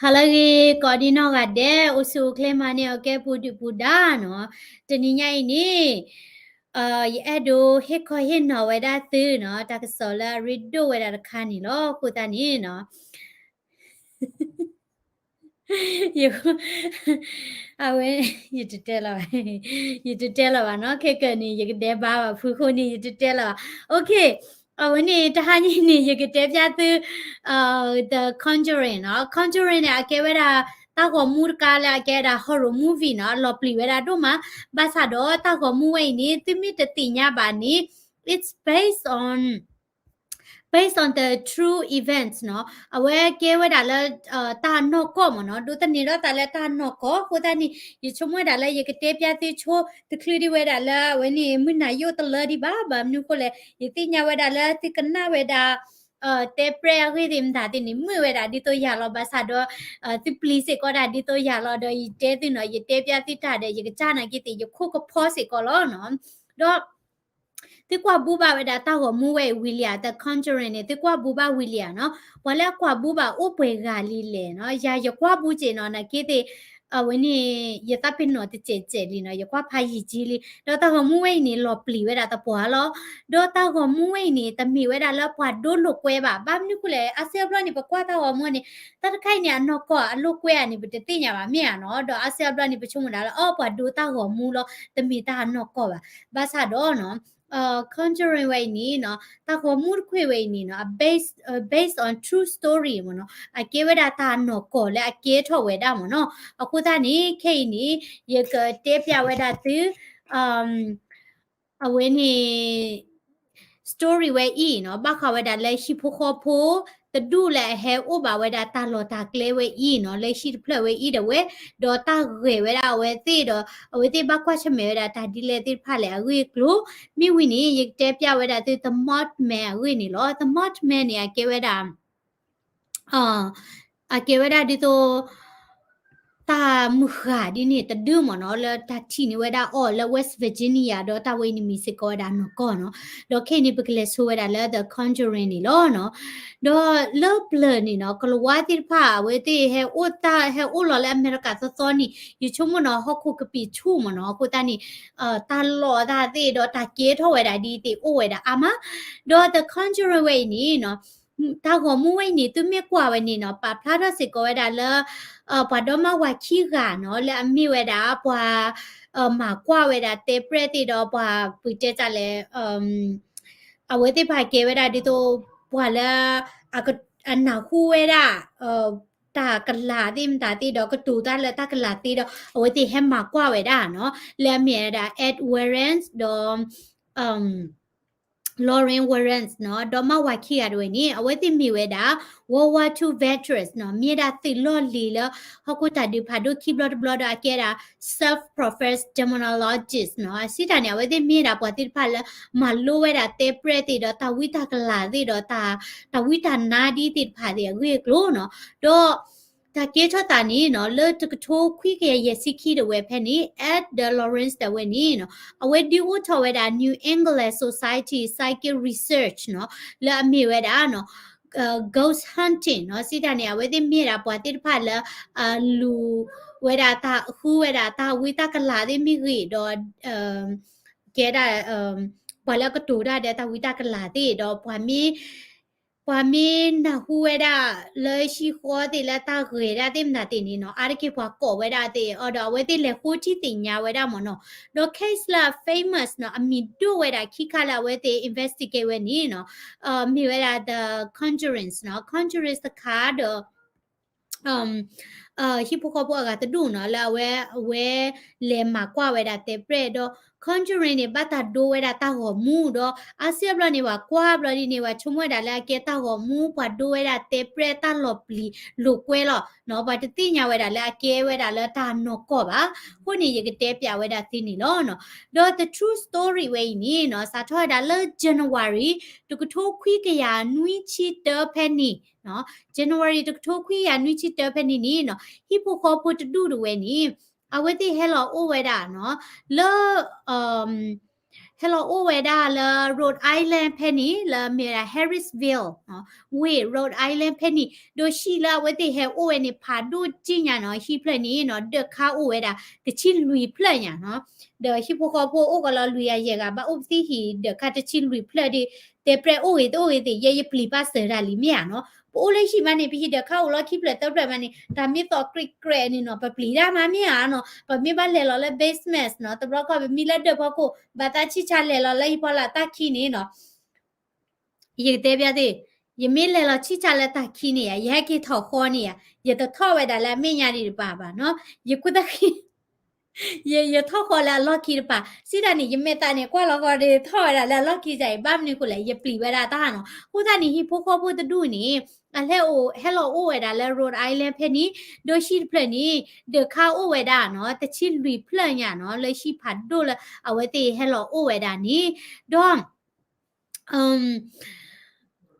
ဟါလၢအဂ့ၤ ကိးဒံနီၢ်ဂၤဒဲး အိၣ်ဆူၣ်အိၣ်ချ့မၤန့ၢ်အီၤကဲပူၤဒုၣ်ပူၤဒါနီၤ. တနံၤညါအံၤန့ၣ် ယအဲၣ်ဒိးဟ့ၣ်ခီဟ့ၣ်နီၤဝဲဒၣ်သုနီၤ တၢ်ကစီၣ်လၢအရ့ဒိၣ်ဝဲဒၣ်တခါန့ၣ်လီၤ. အဃိသတးန့ၣ်နီၤ ယ အဝဲ ယတတဲလီၤဘၣ်, ယတတဲလီၤဘၣ်နီၤ. ခဲကနံၣ်န့ၣ် ယကဒဲးဘါဘၣ်ဖုဃိန့ၣ် ယတတဲလီၤဘၣ်. အဝဲန့ၣ် တဟါညါအံၤန့ၣ် ယကတဲပျၢ်သု The Conjuring နီၤ. Conjuring န့ၣ် အကဲဝဲဒၣ် တၢ်ဂီၤမူတခါလၢအကဲဝဲဒၣ် horror movie နီၤ, အလီၤပျံၤဝဲဒၣ်ဒိၣ်မး. ဘၣ်ဆၣ်ဒီးတၢ်ဂီၤမူဝဲအံၤန့ၣ် သုမ့ၢ်တသ့ၣ်ညါဘၣ်န့ၣ် it's based on based on the true events နီၤ. အဝဲကဲဝဲဒၣ်လၢ တၢ်နီၢ်ကီၢ်မ့ၢ်နီၤ, ဒိးသန့ၤထီၣ်သးလၢတၢ်နီၢ်ကီၢ်. အဃိသတးန့ၣ် ယဆိကမိၣ်ဝဲဒၣ်လၢယကတဲပျၢ်သုဆိ တချုးဒံးဝဲဒၣ်လၢအဝဲန့ၣ် မုၢ်နၤယိၣ်တလၢဒံးဘၣ်. ဘၣ်မနုၤအဃိလဲၣ် ယသ့ၣ်ညါဝဲဒၣ်လၢသုကနၣ်ဝဲဒၣ် တဲပြဲၣ်အဂ့ၢ်သ့ၣ်မတၤသ့ၣ်န့ၣ် မုာ်ဝဲဒၣ်ဒ်သိးယၤလီၤ. ဘၣ်ဆၣ်ဒီး သုပျံၤစ့ၢ်ကီးဒၣ်ဒ်သိးယၤလီၤ. ဒီးယတဲသုနီၤ, ယတဲပျၢ်သုတၢ်ဒီး ယကစၢ်နာ်က့သ့ၣ် ယခိၣ်ကဖီစ့ၢ်ကီးလီၤနီၤ. ဒီး သုကွၢ်ဘူဘၣ်ဝဲဒၣ်တၢ်ဂီၤမူဝဲအံၤဝံၤလံဧါ, The Conjuring န့ၣ် သုကွၢ်ဘူဘၣ်ဝံၤလံဧါနီၤ. ပှၤလၢအကွၢ်ဘူဘၣ်အိၣ်ပှဲၤဂၤလံလဲၣ်နီၤ. ယၤယကွၢ်ဘူက့ၤနီၤ, နာ်က့သ့ၣ် အဝဲန့ၣ် ယသးပ့ၤနီၣ်တစဲးစဲးလံနီၤ, ယကွၢ်ဖးယံာ်က့ၤလံ. ဒီးတၢ်ဂီၤမူဝဲအံၤန့ၣ် လီၤပျံၤဝဲဒၣ်သပှၢ်လီၤ. ဒီးတၢ်ဂီၤမူဝဲအံၤန့ၣ် တမ့ၢ်ဝဲဒၣ်လၢပှၤဒိလိာ်ကွဲဘၣ်. ဘၣ်မနုၤအဃိလဲၣ်, အါစုအါဘျီန့ၣ် ပကွၢ်တၢ်ဂီၤမူန့ၣ် တၢ်တခါအံၤန့ၣ် အနီၢ်ကီၢ်အလိာ်ကွဲဧါန့ၣ် ပတသ့ၣ်ညါဘၣ်မ့ၢ်ဧါနီၤ. ဒီးအါစုအါဘျီန့ၣ် ပဆိကမိၣ်ဒၣ်လၢ အီ ပှၤဒိတၢ်ဂီၤမူလီၤ, တမ့ၢ်တၢ်နီၢ်ကီၢ်ဘၣ်. ဘၣ်ဆၣ်ဒီးနီၤ Conjuring ဝဲအံၤန့ၣ်နီၤ, တၢ်ဂီၤမူတခွ့ဝဲအံၤန့ၣ်နီၤ, အ based, based on true story မ့ၢ်နီၤ, အကဲဝဲဒၣ်တၢ်နီၢ်ကီၢ်လၢအကဲထီၣ်ဝဲဒၣ်မ့ၢ်နီၤ. အဃိသတးန့ၣ် ခဲအံၤန့ၣ် ယကတဲပျၢ်ဝဲဒၣ်သု အဝဲန့ၣ် story ဝဲအံၤနီၤ, ဘၣ်ဃးဝဲဒၣ်လၢဟံၣ်ဖိဃီဖိ တဒူၣ်လၢအဟဲအိၣ်ဘၣ်ဝဲဒၣ်တၢ်လီၢ်တၢ်ကျဲဝဲအံၤနီၤ, လၢဟံၣ်တဖျၢၣ်ဝဲအံၤဒၣ်ဝဲ, ဒီးတၢ်ဂဲၤဝဲဒၣ်အဝဲသ့ၣ်ဒီး အဝဲသ့ၣ်ဘၣ်ကွၢ်ဆၢၣ်မဲာ်ဝဲဒၣ်တၢ်ဒ်လဲၣ်သ့ၣ်တဖၣ်လဲၣ်အဂ့ၢ်အကျိၤ, မ့ၢ်ဝံၤန့ၣ် ယကတဲပျၢ်ဝဲဒၣ်သု The Mothman အဂ့ၢ်န့ၣ်လီၤ. The Mothman န့ၣ် အကဲဝဲဒၣ် အကဲဝဲဒၣ်ဒ်သိး တၢ်မုၢ်ဃၢ်ဒ်န့ၣ်တဒုမ့ၢ်နီၤ, လၢတၢ်ထံၣ်န့ၢ်ဝဲဒၣ်အီၤလၢ West Virginia ဒီးတၢ်ဝဲအံၤန့ၣ်မ့ၢ်စ့ၢ်ကီးဝဲဒၣ်နီၢ်ကီၢ်နီၤ. ဒီးခဲအံၤန့ၣ် ပကလဲၤဆိဝဲဒၣ်လၢ The Conjuring န့ၣ်လီၤနီၤ. ဒီးလၢပျၢၤန့ၣ်နီၤ, ကလၤဝါသ့ၣ်တဖၣ် အဝဲသ့ၣ်ဟဲအိၣ်တၢ် ဟဲအိၣ်လီၤလၢအမဲရကၤသီသီန့ၣ် ယဆိကမိၣ်နီၤ ဟီၣ်ခိၣ်ကပံာ်ဆူၣ်မ့ၢ်နီၤ. အဃိသတးန့ၣ် တၢ်လီၢ်တၢ်သ့ၣ်ဒီးတၢ်ကဲထီၣ်ဝဲဒၣ်ဒ်သ့ၣ်အိၣ်ဝဲဒၣ်အါမး. ဒီး The Conjuring ဝဲအံၤန့ၣ်နီၤ တၢ်ဂီၤမူဝဲအံၤန့ၣ် သုမ့ၢ်ကွၢ်ဝဲန့ၣ်နီၤ ပာ်ဖျါထီၣ်စ့ၢ်ကီးဝဲဒၣ်လၢ ပှၤဒီမါဝၤခံဂၤနီၤ လၢအမ့ၢ်ဝဲဒၣ်ပှၤ မၤကွၢ်ဝဲဒၣ်တဲပြဲၣ်သ့ၣ်ဒီးပှၤပတဲတၢ်လဲၣ် အဝဲသ့ၣ်တဖၣ်ကဲဝဲဒၣ်ဒ်သိး ပှၤလၢ အနၢ်ဟူဝဲဒၣ် တၢ်ကလၤသ့ၣ်မတၤသ့ၣ်ဒီးကတိၤတၢ်လၢတၢ်ကလၤသ့ဒီး အဝဲသ့ၣ်ဟဲမၤကွၢ်ဝဲဒၣ်နီၤ လၢအမ့ၢ်ဝဲဒၣ် Ed Warren ဒီး Lorraine Warren နီၤ ဒီးမါဝၤခံဂၤတဝဲန့ၣ် အဝဲသ့ၣ်မ့ၢ်ဝဲဒၣ် World War Two veterans နီၤ မ့ၢ်ဝဲဒၣ်သုးလီၢ်လံၤလၢ ဟီၣ်ခိၣ်တၢ်ဒုးဖးဒိၣ်ခံဘျီတဘျီဒီးအကဲဒၣ် self-professed demonologist နီၤ အစံးတၢ်န့ၣ် အဝဲသ့ၣ်မ့ၢ်ဝဲဒၣ်ပှၤသ့ၣ်တဖၣ်လၢ မၤလိဝဲဒၣ်တဲပြဲၣ်သ့ၣ်ဒီးတၢ်ဝံတၢ်ကလၤသ့ၣ်ဒီး တၢ်ဝံတၢ်နါဒ်သ့ၣ်တဖၣ်သ့ၣ်အဂ့ၢ်အကျိၤနီၤ ဒီး တၢ်ကဲထီၣ်သးန့ၣ်နီၤ လၢတကထိခွံကယၤယဲၢ်ဆံခံတဝဲဖဲန့ၣ် Ed ဒီး Lorraine တဝဲန့ၣ်နီၤ အဝဲဒုးအိၣ်ထီၣ်ဝဲဒၣ် New England Society Psychic Research နီၤ လၢအမ့ၢ်ဝဲဒၣ်နီၤ ghost hunting နီၤ စံးတၢ်န့ၣ် အဝဲသ့ၣ်မ့ၢ်ဝဲဒၣ်ပှၤသ့ၣ်တဖၣ်လၢ လူၤဝဲဒၣ်တၢ်ဃုဝဲဒၣ်တၢ်ဝံတၢ်ကလၤသ့ၣ်မ့ၢ်ဂ့ၤဒီး ကဲဒၣ် ပှၤလၢအကတိၤတၢ်ဒီးတၢ်ဝံတၢ်ကလၤသ့ၣ်ဒီး ပှၤမ့ၢ် ပှၤမ့ၢ်နၢ်ဟူဝဲဒၣ် လၢဟံၣ်ဃီသ့ၣ်လၢတၢ်ဂဲၤဒၣ်သ့ၣ်မတၤသ့ၣ်န့ၣ်နီၤ အါတက့ၢ်ပှၤကိးဝဲဒၣ်သ့ၣ်အီၤဒီး အဝဲသ့ၣ်လဲၤဃိထံသ့ၣ်ညါဝဲဒၣ်မ့ၢ်နီၤ ဒီး case လၢအ famous နီၤ အမံၤဒိၣ်ဝဲဒၣ်ခံခါလၢအဝဲသ့ၣ် investigate ဝဲန့ၣ်နီၤ မ့ၢ်ဝဲဒၣ် The Conjurings နီၤ Conjurings တခါဒီး ဟံၣ်ဖိဃီဖိအဂၤတဒူၣ်နီၤ လၢအဝဲ အဝဲလဲၤမၤကွၢ်ဝဲဒၣ်တဲပြဲၣ်ဒီး Conjuring န့ၣ် ဘၣ်တၢ်ဒိဝဲဒၣ်တၢ်ဂီၤမူဒီး အါစုအါဘျီန့ၣ် ပှၤကွၢ်ဘျီဒ်န့ၣ် ပှၤဆိကမိၣ်ဝဲဒၣ်လၢအကဲတၢ်ဂီၤမူ ပှၤဒိဝဲဒၣ်တဲပြဲၣ်တၢ်လီၤပျံၤလိာ်ကွဲလီၤ ပှၤတသ့ၣ်ညါဝဲဒၣ်လၢအကဲဝဲဒၣ်လၢတၢ်နီၢ်ကီၢ်ဘၣ်. အဃိန့ၣ် ယကတဲပျးဝဲဒၣ်သုန့ၣ်လီၤ. ဒီး the true story ဝဲအံၤန့ၣ်နီၤ စးထီၣ်ဝဲဒၣ်လၢ January တကထိခွံကယၤနွံဆံတၢဖဲန့ၣ် January တကထိခွံကယၤနွံဆံတၢဖဲန့ၣ်န့ၣ်နီၤ ဟံၣ်ဖိဃီဖိတဒူၣ်တဝဲန့ၣ် အဝဲသ့ၣ်ဟဲလီၤအိၣ်ဝဲဒၣ်နီၤ လၢ ဟဲလီၤအိၣ်ဝဲဒၣ်လၢ Rhode Island ဖဲန့ၣ် လၢမ့ၢ်ဝဲဒၣ် Harrisville ဝ့ၢ် Rhode Island ဖဲန့ၣ် ဒီးဟံၣ်လၢအဝဲသ့ၣ်ဟဲအိၣ်ဝဲန့ၣ် ဖးဒိၣ်ကံညါနီၤ, ဟံၣ်ဖျၢၣ်န့ၣ်နီၤ ဒၢးခါအိၣ်ဝဲဒၣ် တဆံလွံၢ်ဖျၢၣ်ညါနီၤ. ဒီးဟံၣ်ဖိဃီဖိအိၣ်ကီးလီၤလွံၢ်ဂၤယဲၢ်ဂၤ ဘၣ်အိၣ်ပသံဟံၣ်ဒၢးခါတဆံလွံၢ်ဖျၢၣ်ဒီး တဲပြဲၢ်အိၣ်ဂ့ၤတအိၣ်ဂ့ၤသ့ၣ် ယဲယပျံၤဘၣ်စၢၤတၢ်လံမ့ၢ်ဧါနီၤ. ပအိၣ်လၢဟံၣ်မးန့ၣ် ပဟံၣ်ဒၢးခါအိၣ်လီၤခံဖျၢၣ်သၢဖျၢၣ်မးန့ၣ် တၢ်မ့ၢ်သီၣ်ကြဲးကြဲးန့ၣ်နီၤ ပပျံၤတၢ်မးမ့ၢ်ဧါနီၤ. ပမ့ၢ်ဘၣ်လဲၤလီၤလၢ basement နီၤ တဘျီခီပမံလၢဒၢးဖီခိၣ် ဘၣ်သးဆံၣ်ဆါလဲၤလီၤလၢဟံၣ်ဖီလာ်တၢ်ခံန့ၣ်နီၤ ယကတဲပျၢ်သ့ၣ်, ယမ့ၢ်လဲၤလီၤဆံၣ်ဆါလၢတၢ်ခံန့ၣ်ယါ ယဟဲက့ၤထီၣ်ဃီန့ၣ်ယါ ယတထီၣ်ဝဲဒၣ်လၢအမဲာ်ညါဒံးတပၤဘၣ်နီၤ. ယကူတၢ်ခံ ယ ယထီၣ်ဃီလၢအလီၢ်ခံတပၤ စံးတၢ်န့ၣ် ယမဲာ်သးန့ၣ် ကွၢ်လီၤဃီဒီးထီၣ်ဝဲဒၣ်လၢအလီၢ်ခံစ့ၢ်အံၤ ဘၣ်မနုၤဃိလဲၣ် ယပျံၤဝဲဒၣ်တၢ်နီၤ. အဃိသတးန့ၣ် ဟံၣ်ဖိဃီဖိတဒူၣ်န့ၣ် အဟဲအိၣ် ဟဲလီၤအိၣ်ဝဲဒၣ်လၢ Rhode Island ဖဲန့ၣ် ဒီးဟံၣ်တဖျၢၣ်န့ၣ် ဒၢးခါအိၣ်ဝဲဒၣ်နီၤ တဆံလွံၢ်ဖျၢၣ်ညါနီၤ လၢဟံၣ်ဖးဒိၣ်လၢအဝဲသ့ၣ်ဟဲလီၤအိၣ်ဝဲဒၣ်န့ၣ် ဒီး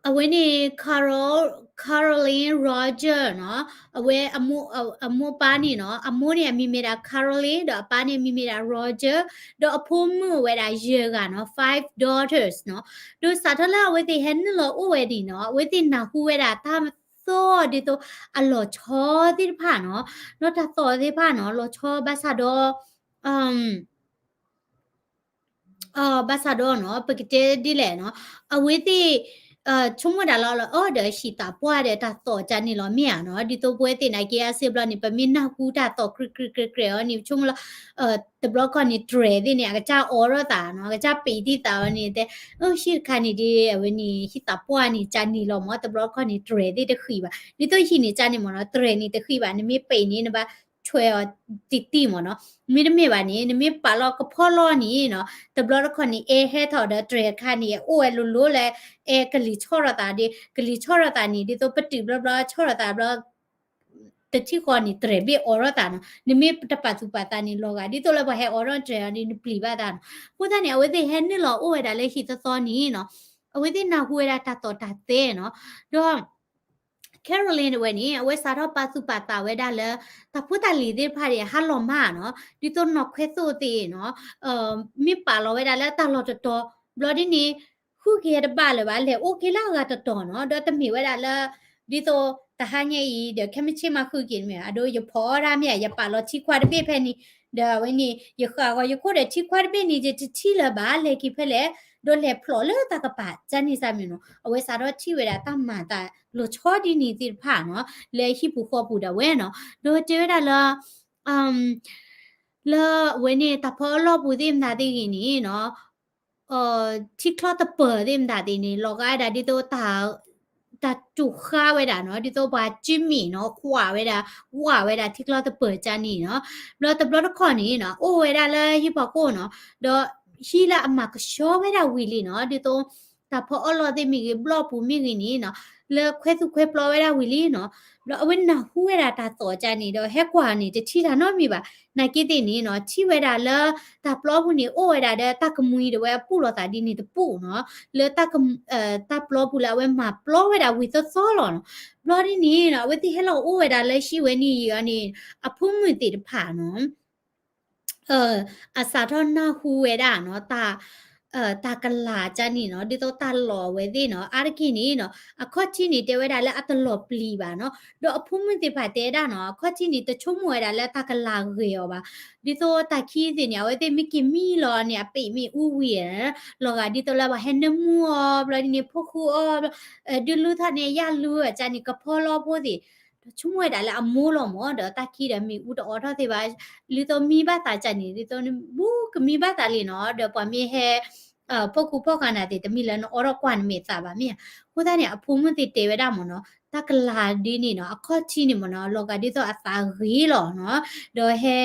အဝဲန့ၣ် Carol Carolyn Rogers နီၤ အဝဲ အမိၢ်ပၢ်န့ၣ်နီၤ အမိၢ်န့ၣ်အမံၤမ့ၢ်ဒၣ် Carolyn ဒီးအပၢ်န့ၣ်အမံၤမ့ၢ်ဒၣ် Roger ဒီးအဖိမုၣ်အိၣ်ဝဲဒၣ်ယဲၢ်ဂၤနီၤ five daughters နီၤ. ဒီးစးထီၣ်လၢအဝဲသ့ၣ်ဟဲနုာ်လီၤအိၣ်ဝဲန့ၣ်နီၤ အဝဲသ့ၣ်နၢ်ဟူဝဲဒၣ်တၢ်သီၣ်ဒ်သိးအလီၤဆီသ့ၣ်တဖၣ်နီၤ ဒီးတၢ်သီၣ်သ့ၣ်တဖၣ်နီၤ လီၤဆီဘၣ်ဆၣ်ဒီး ဘၣ်ဆၣ်ဒီးနီၤ ပကတဲဒ်လဲၣ်နီၤ အဝဲသ့ၣ် ဆိကမိၣ်ဒၣ်လၢအီၤဒီးဟံၣ်သးပှၢ်ဒီးတၢ်သီၣ်ကန့ၣ်လီၤမ့ၢ်ဧါနီၤ. ဒ်သိးပဝဲသ့ၣ်နာ်က့အါစုဘျီန့ၣ် ပမ့ၢ်နၢ်ဟူတၢ်သီၣ်ကြဲးကြဲးကြဲးကြဲးအီၤန့ၣ် ဆိကမိၣ်လၢ တဘျီခီန့ၣ် တြဲၤသ့ၣ်န့ၣ် အကစၢ်အိးထီၣ်သးနီၤ အကစၢ်ပံာ်တံၢ်သးအီၤန့ၣ် တဲ ဟံၣ်တခါန့ၣ်ဒီး အဝဲန့ၣ် ဟံၣ်သးပှၢ်န့ၣ်ကန့ၣ်လီၤမ့ၢ် တဘျီခီန့ၣ် တြဲၤသ့ၣ်တဃံးဘၣ် ဒ်သိးဟံၣ်န့ၣ်ကန့ၣ်မ့ၢ်နီၤ တြဲၤန့ၣ်တဃံးဘၣ် နမ့ၢ်ပံာ်န့ၣ် နဘၣ်ထွဲအီၤတံၢ်တံၢ်မ့ၢ်နီၤ မ့တမ့ၢ်ဘၣ်န့ၣ် နမ့ၢ်ပာ်လီၤကဖီလီၤန့ၣ်နီၤ တဘျီတခီန့ၣ် အဲၣ်ဟဲထီၣ်ဒီးတြဲၤတခါန့ၣ် အိၣ်ဝဲလိၤလိၤလၢ အဲၣ်ကလံၤဆီၣ်ထီၣ်သးဒီး ကလံၤဆီၣ်ထီၣ်သးန့ၣ် ဒ်သိးပတုာ်ဘျီဘျီဆီၣ်ထီၣ်သးဘျီ တထံၣ်ဃီန့ၣ် တြဲၤဘ့ၣ်အိးထီၣ်သးနီၤ နမ့ၢ်တပာ်သူၣ်ပာ်သးန့ၣ် လီၤဂာ် ဒ်သိးလၢပှၤဟဲအိးထီၣ်တြဲၤအီၤန့ၣ် နပျံၤဘၣ်သးနီၤ အဃိသတးန့ၣ် အဝဲသ့ၣ်ဟဲနုာ်လီၤအိၣ်ဝဲဒၣ်လၢဟံၣ်သီသီန့ၣ်နီၤ အဝဲသ့ၣ်နၢ်ဟူဝဲဒၣ်တၢ်သီၣ်တၢ်သဲနီၤ ဒီး Carolyn တဝဲန့ၣ် အဝဲစးထီၣ်ပာ်သူၣ်ပာ်သးဝဲဒၣ်လၢ တၢ်ဖိတၢ်လံၤသ့ၣ်တဖၣ်န့ၣ် ဟးလီၤမၢ်နီၤ ဒ်သိးနီၢ်ခွဲသိၣ်သ့ၣ်နီၤ မ့ၢ်ပာ်လီၤဝဲဒၣ်လၢတၢ်လီၢ်တတီၤ ဘျီဒ်န့ၣ် ဃုက့ၤတဘၣ်လၢၤဘၣ် လဲၤအိၣ်က့ၤလၢအဂၤတတီၤနီၤ ဒီးတမ့ၢ်ဝဲဒၣ်လၢ ဒ်သိးတဟါညါအံၤ ဒီးခဲမုၢ်ဆ့ၣ်မၤဃုက့ၤတမ့ၢ် အဒိယဖီအီၣ်ဒၣ်မ့ၢ် ယပာ်လီၤထံခွါတဘ့ၣ်ဖဲန့ၣ် ဒီးအဝဲန့ၣ် ယဃၣ်ဂီၤယခိၣ်ဒီးထံခွါတဘ့ၣ်န့ၣ် ယတထံၣ်လၢၤဘၣ် လဲၤက့ၤဖဲလဲၣ် ဒီးလဲၤဖျိးလၢတၢ်ကပၤ ကန့ၣ်စ့ၢ်မ့ၢ်နီၤ အဝဲစးထီၣ်ထံၣ်ဝဲဒၣ်တၢ်မၤသးလီၤဆီဒ်န့ၣ်သ့ၣ်တဖၣ်နီၤ လၢဟံၣ်ပူၤဃီပူၤဒၣ်ဝဲနီၤ ဒီးတဲဝဲဒၣ်လၢ လၢအဝဲန့ၣ် တၢ်ဖီအီၣ်လီၢ်ပူၤသ့ၣ်မတၤသ့ၣ်ဂ့ၤန့ၣ်နီၤ ထံချီတပၢၤသ့ၣ်မတၤသ့ၣ်န့ၣ် လီၤဂာ်ဝဲဒၣ်ဒ်သိး တၢ်တူၢ်ဃါဝဲဒၣ်နီၤ ဒ်သိးပှၤကၠံမ့ၣ်နီၤ ကွၢ်ဝဲဒၣ် ကွၢ်ဝဲဒၣ်ထံချီတပၢၤကန့ၣ်နီၤ ဘျီတဘျီတခီၣ်န့ၣ်နီၤ အိၣ်ဝဲဒၣ်လၢဟံၣ်ဖီခိၣ်နီၤ ဒီးဟံၣ်လၢအမၤကဆှီဝဲဒၣ်ဝံၤလံနီၤ ဒ်သိး တၢ်ဖီအီၣ်လီၢ်သ့ၣ်မ့ၢ်ဂ့ၤ ဘျီၣ်ပူၤမ့ၢ်ဂ့ၤန့ၣ်နီၤ လၢခွဲသူၣ်ခွဲပျီဝဲဒၣ်ဝံၤလံနီၤ ဘျီအဝဲနၢ်ဟူဝဲဒၣ်တၢ်သီၣ်ကန့ၣ်ဒီး ဟဲကွၢ်န့ၣ် တထံၣ်တၢ်နီတမံၤဘၣ် နာ်က့သ့ၣ်န့ၣ်နီၤ ထံၣ်ဝဲဒၣ်လၢ တၢ်ပျီပူၤန့ၣ် အိၣ်ဝဲဒၣ်ဒီးတၢ်ကမှံၤဒၣ်ဝဲအပူၣ်လိာ်သးဒ်န့ၣ်တပူၣ်နီၤ လၢ တၢ်ပျီပူၤလၢအဝဲမၤပျီဝဲဒၣ်ဝံၤသီသီလီၤနီၤ ဘျီဒ်န့ၣ်နီၤ အဝဲသ့ၣ်ဟဲလီၤအိၣ်ဝဲဒၣ်လၢဟံၣ်ဝဲန့ၣ်အံၤန့ၣ် အဖိမုၣ်သ့ၣ်တဖၣ်နီၤ အစးထီၣ်နၢ်ဟူဝဲဒၣ်နီၤ တၢ်ကလၤကန့ၣ်နီၤ ဒ်သိးတၢ်လီၢ်အဝဲသ့ၣ်နီၤ အါတက့ၢ်န့ၣ်နီၤ အခီၣ်ထံးန့ၣ် တဲဝဲဒၣ်လၢအတလီၤပျံၤဘၣ်နီၤ ဒီးအဖိမုၣ်သ့ၣ်တဖၣ်တဲဒၣ်နီၤ အခီၣ်ထံးန့ၣ် တဆိကမိၣ်ဝဲဒၣ်လၢတၢ်ကလၤဂ့ၤအီၤဘၣ် ဒ်သိးတၢ်ခံသ့ၣ်န့ၣ် အဝဲသ့ၣ်မ့ၢ်က့ၤမံလီၤန့ၣ် အပံာ်မ့ၣ်အူဝံၤ လီၤဂာ်ဒ်သိးလၢပှၤဟဲနၢမူအီၤ ဘျီဒ်န့ၣ် ဖိဃူအီၤ ဒုးလူထီၣ်န့ၣ် ယၢ်လူအီၤ ကန့ၣ် ကဖီလီဖိသ့ၣ် ဒီးဆိကမိၣ်ဝဲဒၣ်လၢအမိၢ်လီၤမၢ် ဒီးတၢ်ခံဒီးမ့ၣ်အူတအိးထီၣ်သ့ဘၣ် ဒ်သိးမံဘၣ်သးကန့ၣ် ဒ်သိးနဘူးကမံဘၣ်သးလံနီၤ ဒီးပှၤမ့ၢ်ဟဲ ဖိကူဖိဂၤနၤသ့ၣ် တမ့ၢ်လၢနအိးထီၣ်ကွၢ်နမဲာ်သးဘၣ်မ့ၢ်ဧါ အဃိသတးန့ၣ် အဖိမုၣ်သ့ၣ်တဲဝဲဒၣ်မၢ်နီၤ တၢ်ကလၤဒ်န့ၣ်နီၤ အခီၣ်ထံးန့ၣ်မၢ်နီၤ လီၤဂာ်ဒ်သိးအသးဂ့ၤလီၤနီၤ ဒီးဟဲ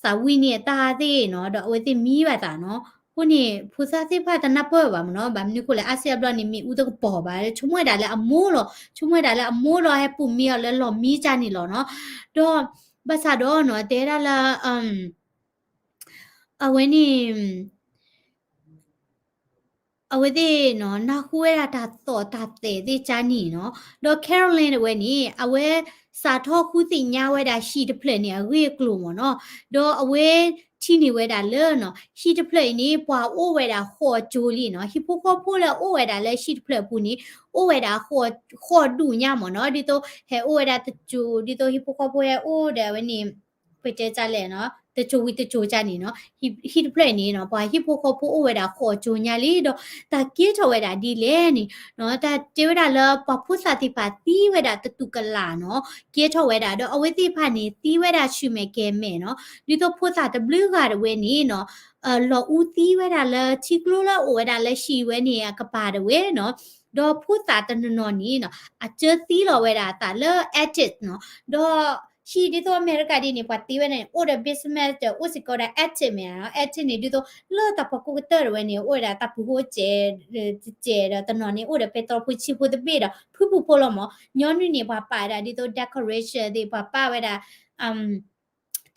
သးဝံၣ်န့ၢ်အတၢ်သ့ၣ်နီၤ ဒီးအဝဲသ့ၣ်မံဘၣ်သးနီၤ အဃိန့ၣ် ဖိသၣ်သ့ၣ်တဖၣ်တနၢ်ပၢၢ်ဘၣ်မၢ်နီၤ ဘၣ်မနုၤဃိလဲၣ် အါစုအါဘျီန့ၣ် မ့ၣ်အူတကပီၤဘၣ် ဆိကမိၣ်ဝဲဒၣ်လၢအမိၢ်လီၤ ဆိကမိၣ်ဝဲဒၣ်လၢအမိၢ်လီၤ ဟဲပူၤမံအီၤလၢလီၢ်မံကန့ၣ်လီၤနီၤ ဒီး ဘၣ်ဆၣ်ဒီးနီၤ တဲဒၣ်လၢ အဝဲန့ၣ် အဝဲသ့ၣ်နီၤ နၢ်ဟူဝဲဒၣ်တၢ်သီၣ်တၢ်သဲးသ့ၣ်ကန့ၣ်နီၤ ဒီး Carolyn တဝဲန့ၣ် အဝဲစးထီၣ်ဃုသ့ၣ်ညါဝဲဒၣ်ဟံၣ်တဖျၢၣ်န့ၣ် အဂ့ၢ်အကျိၤမၢ်နီၤ ဒီးအဝဲ ထံၣ်န့ၢ်ဝဲဒၣ်လၢနီၤ ဟံၣ်တဖျၢၣ်အံၤန့ၣ် ပှၤအိၣ်ဝဲဒၣ်ဃိးကၠိလံနီၤ. ဟံၣ်ဖိဃီဖိလၢအအိၣ်ဝဲဒၣ်လၢဟံၣ်တဖျၢၣ်အပူၤန့ၣ် အိၣ်ဝဲဒၣ်ဃိးဒူၣ်ညါမ့ၢ်နီၤ. ဒ်သိးဟဲအိၣ်ဝဲဒၣ်တကၠိ ဒ်သိးဟံၣ်ဖိဃီဖိဟဲအိၣ်ဒီးအဝဲန့ၣ် ပတဲကလဲၣ်နီၤ တကၠိဝံၤတကၠိကန့ၣ်နီၤ. ဟံၣ်တဖျၢၣ်အံၤန့ၣ်နီၤ ပှၤဟံၣ်ဖိဃီဖိအိၣ်ဝဲဒၣ်ဃိးကၠိညါလံ ဒီးတၢ်ကဲထီၣ်ဝဲဒၣ်ဒ်လဲၣ်န့ၣ်နီၤ တၢ်တဲဝဲဒၣ်လၢပှၤဖိသၣ်သ့ၣ်တဖၣ်သံဝဲဒၣ်တတူၢ်ကလာ်နီၤ ကဲထီၣ်ဝဲဒၣ် ဒီးအဝဲသ့ၣ်တဖၣ်န့ၣ် သံဝဲဒၣ်ဆူၣ်မဲာ်ကဲၤမဲာ်နီၤ. ဒ်သိးဖိသၣ်တဘျုးဂၤတဝဲန့ၣ်နီၤ လီၤအူသံဝဲဒၣ်လၢထံကျိလၢအအိၣ်ဝဲဒၣ်လၢဟံၣ်ဝဲန့ၣ်အကပၤတဝဲနီၤ. ဒီးဖိသၣ်တနီၤနီၤန့ၣ်နီၤ အကၢသံလီၤဝဲဒၣ်အသးလၢ attic နီၤ. ဒီးဟံၣ်ဒ်သိးအမဲရကၤဒ်န့ၣ် ပှၤသံဝဲဒၣ်န့ၣ် အိၣ်ဒီး basement ဒီးအိၣ်စ့ၢ်ကီးဝဲဒၣ် attic မ့ၢ်နီၤ. attic န့ၣ် ဒ်သိးလၢတၢ်ဖီခိၣ်ကတၢၢ်တဝဲန့ၣ် အိၣ်ဝဲဒၣ်တၢ်ပူၤဃိစဲး စဲးဒီးတနီၤန့ၣ် အိၣ်ဒီးပဲတြီဖိဆံးဖိတဘ့ၣ်ဒီး ဖုပူဖိလီၤမ့ၢ်. ညီနုၢ်န့ၣ် ပှၤပာ်ဝဲဒၣ်ဒ်သိး decoration သ့ၣ် ပှၤပာ်ဝဲဒၣ်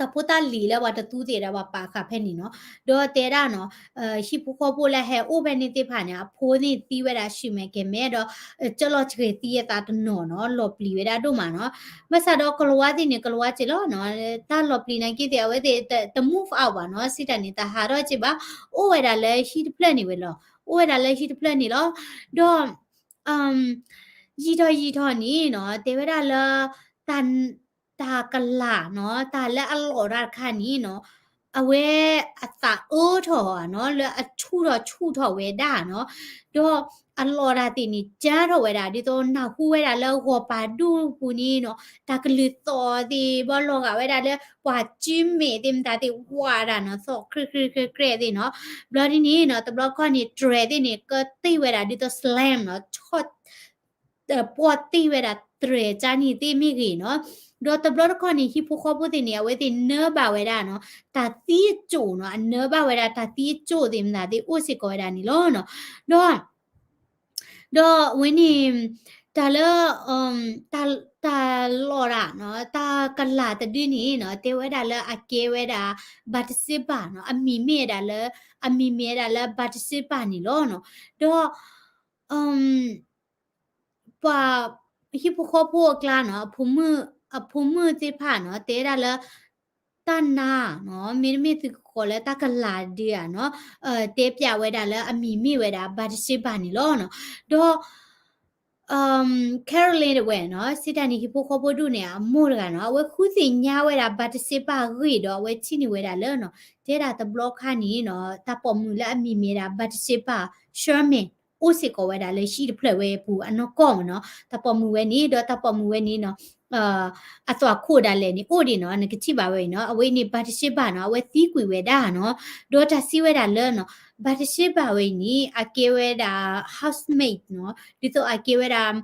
တၢ်ဖိတၢ်လံၤလၢပှၤတသူသ့ၣ်ဒီးပှၤပာ်ဃာ်ဖဲန့ၣ်နီၤ. ဒီးတဲဒၣ်နီၤ ဟံၣ်ဖိဃီဖိလၢဟဲအိၣ်ဖဲန့ၣ်သ့ၣ်တဖၣ်န့ၣ် အဖိန့ၣ်သံဝဲဒၣ်ဆူၣ်မဲာ်ကဲၤမဲာ်ဒီး ကၠီလီၤစှဲၤသံအသးတနီၤနီၤ လီၤပျံၤဝဲဒၣ်ဒိၣ်မးနီၤ. ဘၣ်ဆၣ်ဒီးကလံးဝါသ့ၣ်န့ၣ် ကလံးဝါစ့ၢ်လီၤနီၤ တၢ်လီၤပျံၤနာ်က့သ့ၣ် အဝဲသ့ၣ်တ move out ဘၣ်နီၤ စံးတၢ်န့ၣ် တဟးထီၣ်စ့ၢ်ဘၣ် အိၣ်ဝဲဒၣ်လၢဟံၣ်တဖျၢၣ်န့ၣ်ဝဲလီၤ. အိၣ်ဝဲဒၣ်လၢဟံၣ်တဖျၢၣ်န့ၣ်လီၤ. ဒီး ယံာ်ထီၣ်ယံာ်ထီၣ်န့ၣ်နီၤ တဲဝဲဒၣ်လၢ တၢ် တၢ်ကလာ်နီၤ တၢ်လၢအလီၢ်တၢ်တခါန့ၣ်နီၤ အဝဲအသးအၢထီၣ်နီၤ လၢအဆူၣ်ထီၣ်ဆူၣ်ထီၣ်ဝဲဒၣ်နီၤ. ဒီးအလီၢ်တၢ်သ့ၣ်န့ၣ် ကၠါထီၣ်ဝဲဒၣ် ဒ်သိးနၢ်ဟူဝဲဒၣ်လၢဂီၤပၤဒိၣ်ပူၤန့ၣ်နီၤ တၢ်ကလုၢ်သီၣ်သ့ၣ် ဘၣ်လီၤဂာ်ဝဲဒၣ်လၢ ပှၤကၠံမဲာ်သ့ၣ်မတၤသ့ၣ်ဝးဒၣ်နီၤ သီၣ်ကြဲကြဲကြဲကြဲသ့ၣ်နီၤ. ဘျီဒ်န့ၣ်နီၤ တဘျီခီန့ၣ် တြဲၤသ့ၣ်န့ၣ် ကတ့ၢ်ဝဲဒၣ်ဒ်သိး slam နီၤ ဆီၣ် ပှီၢ်တ့ၢ်ဝဲဒၣ်တြဲၤကၠါန့ၣ်သ့ၣ်မ့ၢ်ဂ့ၤနီၤ. ဒီးတဘျီတခီန့ၣ် ဟံၣ်ဖိဃီဖိသ့ၣ်န့ၣ် အဝဲသ့ၣ်နၢဘၣ်ဝဲဒၣ်နီၤ တၢ်သံအစိၣ်နီၤ အနၢဘၣ်ဝဲဒၣ်တၢ်သံအစိၣ်သ့ၣ်မတၤသ့ၣ်အိၣ်စ့ၢ်ကီးဝဲဒၣ်န့ၣ်လီၤနီၤ. ဒီး ဒီးဝဲန့ၣ် တၢ်လၢ တၢ် တၢ်လီၢ်ဒၣ်နီၤ တၢ်ကလာ်တဒုန့ၣ်နီၤ တဲဝဲဒၣ်လၢအကဲဝဲဒၣ် ဘၤတစ့ဘၣ်နီၤ အမံၤမ့ၢ်ဝဲဒၣ်လၢ အမံၤမ့ၢ်ဝဲဒၣ်လၢ ဘၤတစ့ဘၣ်န့ၣ်လီၤနီၤ. ဒီး ပှၤဟံၣ်ဖိဃီဖိအကျါနီၤ အဖိမုၣ် အဖိမုၣ်သ့ၣ်တဖၣ်နီၤ တဲဝဲဒၣ်လၢ တၢ်နါနီၤ မ့တမ့ၢ်သုကကိးလၢတၢ်ကလာ်ဒုဧါနီၤ တဲပၠးဝဲဒၣ်လၢအမံၤမ့ၢ်ဝဲဒၣ် ဘၤတစ့ဘၣ်န့ၣ်လီၤနီၤ. ဒီး Caroline တဝဲနီၤ စံးတၢ်န့ၣ် ဟံၣ်ဖိဃီဖိဒိၣ်န့ၣ် အမိၢ်တဂၤနီၤ အဝဲဃုသ့ၣ်ညါဝဲဒၣ် ဘၤတစ့ဘၣ်အဂ့ၢ်ဒီး အဝဲထံၣ်န့ၢ်ဝဲဒၣ်လၢနီၤ တဲဒၣ်တဘျီခါန့ၣ်နီၤ တၢ်ပိာ်မုၣ်လၢအမံၤမ့ၢ်ဒၣ် ဘၤတစ့ဘၣ် Sherman အိၣ်စ့ၢ်ကီးဝဲဒၣ်လၢဟံၣ်တဖျၢၣ်ဝဲအပူၤအနီၢ်ကီၢ်မ့ၢ်နီၤ တၢ်ပိာ်မုၣ်ဝဲန့ၣ် ဒီးတၢ်ပိာ်မုၣ်ဝဲန့ၣ်နီၤ အသွၣ်ခိၣ်ဒၣ်လဲာ်န့ၣ် အိၣ်ဒံးနီၤ နကထံၣ်ဘၣ်ဝဲအံၤနီၤ အဝဲအံၤန့ၣ် ဘၤတစ့ဘၣ်နီၤ အဝဲသံကွံာ်ဝဲဒၣ်နီၤ ဒီးတၢ်စံးဝဲဒၣ်လၢနီၤ ဘၤတစ့ဘၣ်ဝဲအံၤန့ၣ် အကဲဝဲဒၣ် housemaid နီၤ ဒ်သိးအကဲဝဲဒၣ်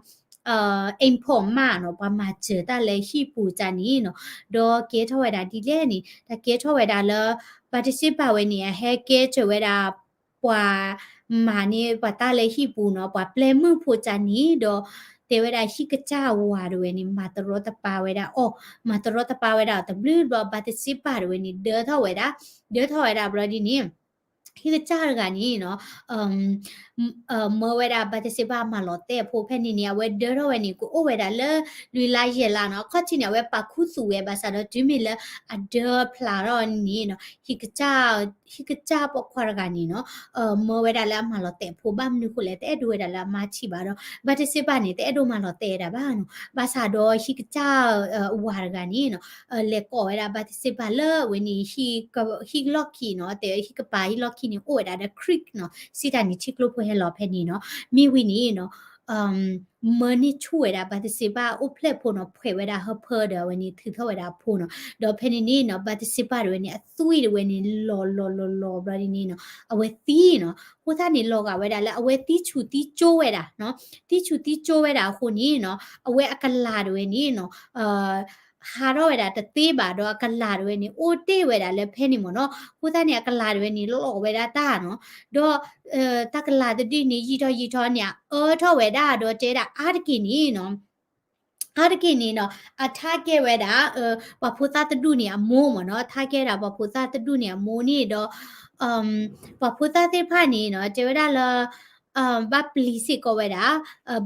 အိမ်ဖော်မနီၤ ပှၤမၤစၢၤတၢ်လၢဟံၣ်ပူၤတၢ်န့ၣ်နီၤ ဒီးကဲထီၣ်ဝဲဒၣ်ဒ်လဲၣ်န့ၣ် တၢ်ကဲထီၣ်ဝဲဒၣ်လၢ ဘၤတစ့ဘၣ်ဝဲန့ၣ် အဟဲကဲစၢၤဝဲဒၣ် ပှၤမၤန့ၢ်ပှၤတၢ်လၢဟံၣ်ပူၤနီၤ ပှၤပျဲမုၣ်ဖိတၢ်န့ၣ်ဒီး တဲဝဲဒၣ်ဟံၣ်ကစၢ်ဝၤတဝဲန့ၣ် မၤတရီတပါဝဲဒၣ်အီၤ မၤတရီတပါဝဲဒၣ်အီၤတဘျုးဘျီ ဘၤတစ့ဘၣ်တဝဲန့ၣ် ဒၢထီၣ်ဝဲဒၣ် ဒၢထီၣ်ဝဲဒၣ်ဘျီဒ်န့ၣ် ဟံၣ်ကစၢ်တဂၤန့ၣ်နီၤ မၢဝဲဒၣ်ဘၤတစ့ဘၣ်မၤလီၤတဲာ်အဖိဖဲန့ၣ်န့ၣ် အဝဲဒၢထီၣ်ဝဲန့ၣ် ကအိၣ်ဝဲဒၣ်လၢလွံၢ်လါယဲၢ်လါနီၤ အခီၣ်ထံးန့ၣ် အဝဲပာ်ခူသူၣ်ဝဲဘၣ်ဆၣ်ဒီးတုၤမ့ၢ်လၢအဒၢဖျါထီၣ်န့ၣ်နီၤ ဟံၣ်ကစၢ်ပိာ်ခွါတဂၤန့ၣ်နီၤ မၢဝဲဒၣ်လၢအမၤလီၤတဲာ်အဖိ ဘၣ်မနုၤဃိလဲၣ် တအဲၣ်ဒိးဝဲဒၣ်လၢအမါထံၣ်ဘၣ်ဒီး ဘၤတစ့ဘၣ်န့ၣ် တအဲၣ်ဒိးမၤလီၤတဲာ်ဝဲဒၣ်ဘၣ်နီၤ ဘၣ်ဆၣ်ဒီးဟံၣ်ကစၢ်ဝၤတဂၤန့ၣ်နီၤ လဲၤကိးဝဲဒၣ်ဘၤတစ့ဘၣ်လၢအဝဲန့ၣ် ဟံၣ်လီၢ်ခံနီၤ တဲဟံၣ်ကပၤဟံၣ်လီၢ်ခံန့ၣ် အိၣ်ဝဲဒၣ်ဒီး creek နီၤ စံးတၢ်န့ၣ်ထံကျိဖိဟဲလီၤဖဲန့ၣ်နီၤ မ့ၢ်ဝံၤန့ၣ်နီၤ မၢန့ၢ်ဆူၣ်ဝဲဒၣ်ဘၤတစ့ဘၣ်အိၣ်ဖျဲၣ်ဖိနီၤ ဖှဲးဝဲဒၣ်ဟၢဖၢဒီးအဝဲန့ၣ်ထုးထီၣ်ဝဲဒၣ်အဖိနီၤ ဒီးဖဲန့ၣ်န့ၣ်နီၤ ဘၤတစ့ဘၣ်တဝဲန့ၣ် အသွံၣ်တဝဲန့ၣ် လီၤလီၤလီၤလီၤဘျီဒ်န့ၣ်နီၤ အဝဲသံနီၤ အဃိသတးန့ၣ်လီၤဂာ်ဝဲဒၣ်လၢအဝဲသံဆူၣ်သံကၠိဝဲဒၣ် သံဆူၣ်သံကၠိဝဲဒၣ်အဃိန့ၣ်နီၤ အဝဲအကလၤတဝဲန့ၣ်နီၤ ဟးထီၣ်ဝဲဒၣ်တသ့ဘၣ်ဒီးအကလၤတဝဲန့ၣ် အိၣ်တ့ၢ်ဝဲဒၣ်လၢဖဲန့ၣ်မ့ၢ်နီၤ အဃိသတးန့ၣ် အကလၤတဝဲန့ၣ် လီၤဝဲဒၣ်တၢ်နီၤ ဒီး တၢ်ကလၤတဒုန့ၣ် ယံာ်ထီၣ်ယံာ်ထီၣ်န့ၣ် အအၢထီၣ်ဝဲဒၣ်ဒီးတဲဒၣ်အါတက့ၢ်န့ၣ်နီၤ အါတက့ၢ်န့ၣ်နီၤ အထါကဲဝဲဒၣ် ပှၤဖိသၣ်တဒူၣ်န့ၣ်အမိၢ်မ့ၢ်နီၤ ထါကဲဝဲဒၣ်ပှၤဖိသၣ်တဒူၣ်န့ၣ်အမိၢ်န့ၣ်ဒီး ပှၤဖိသၣ်သ့ၣ်တဖၣ်န့ၣ်နီၤ တဲဝဲဒၣ်လၢ ဘၣ်ပျံၤစ့ၢ်ကီးဝဲဒၣ်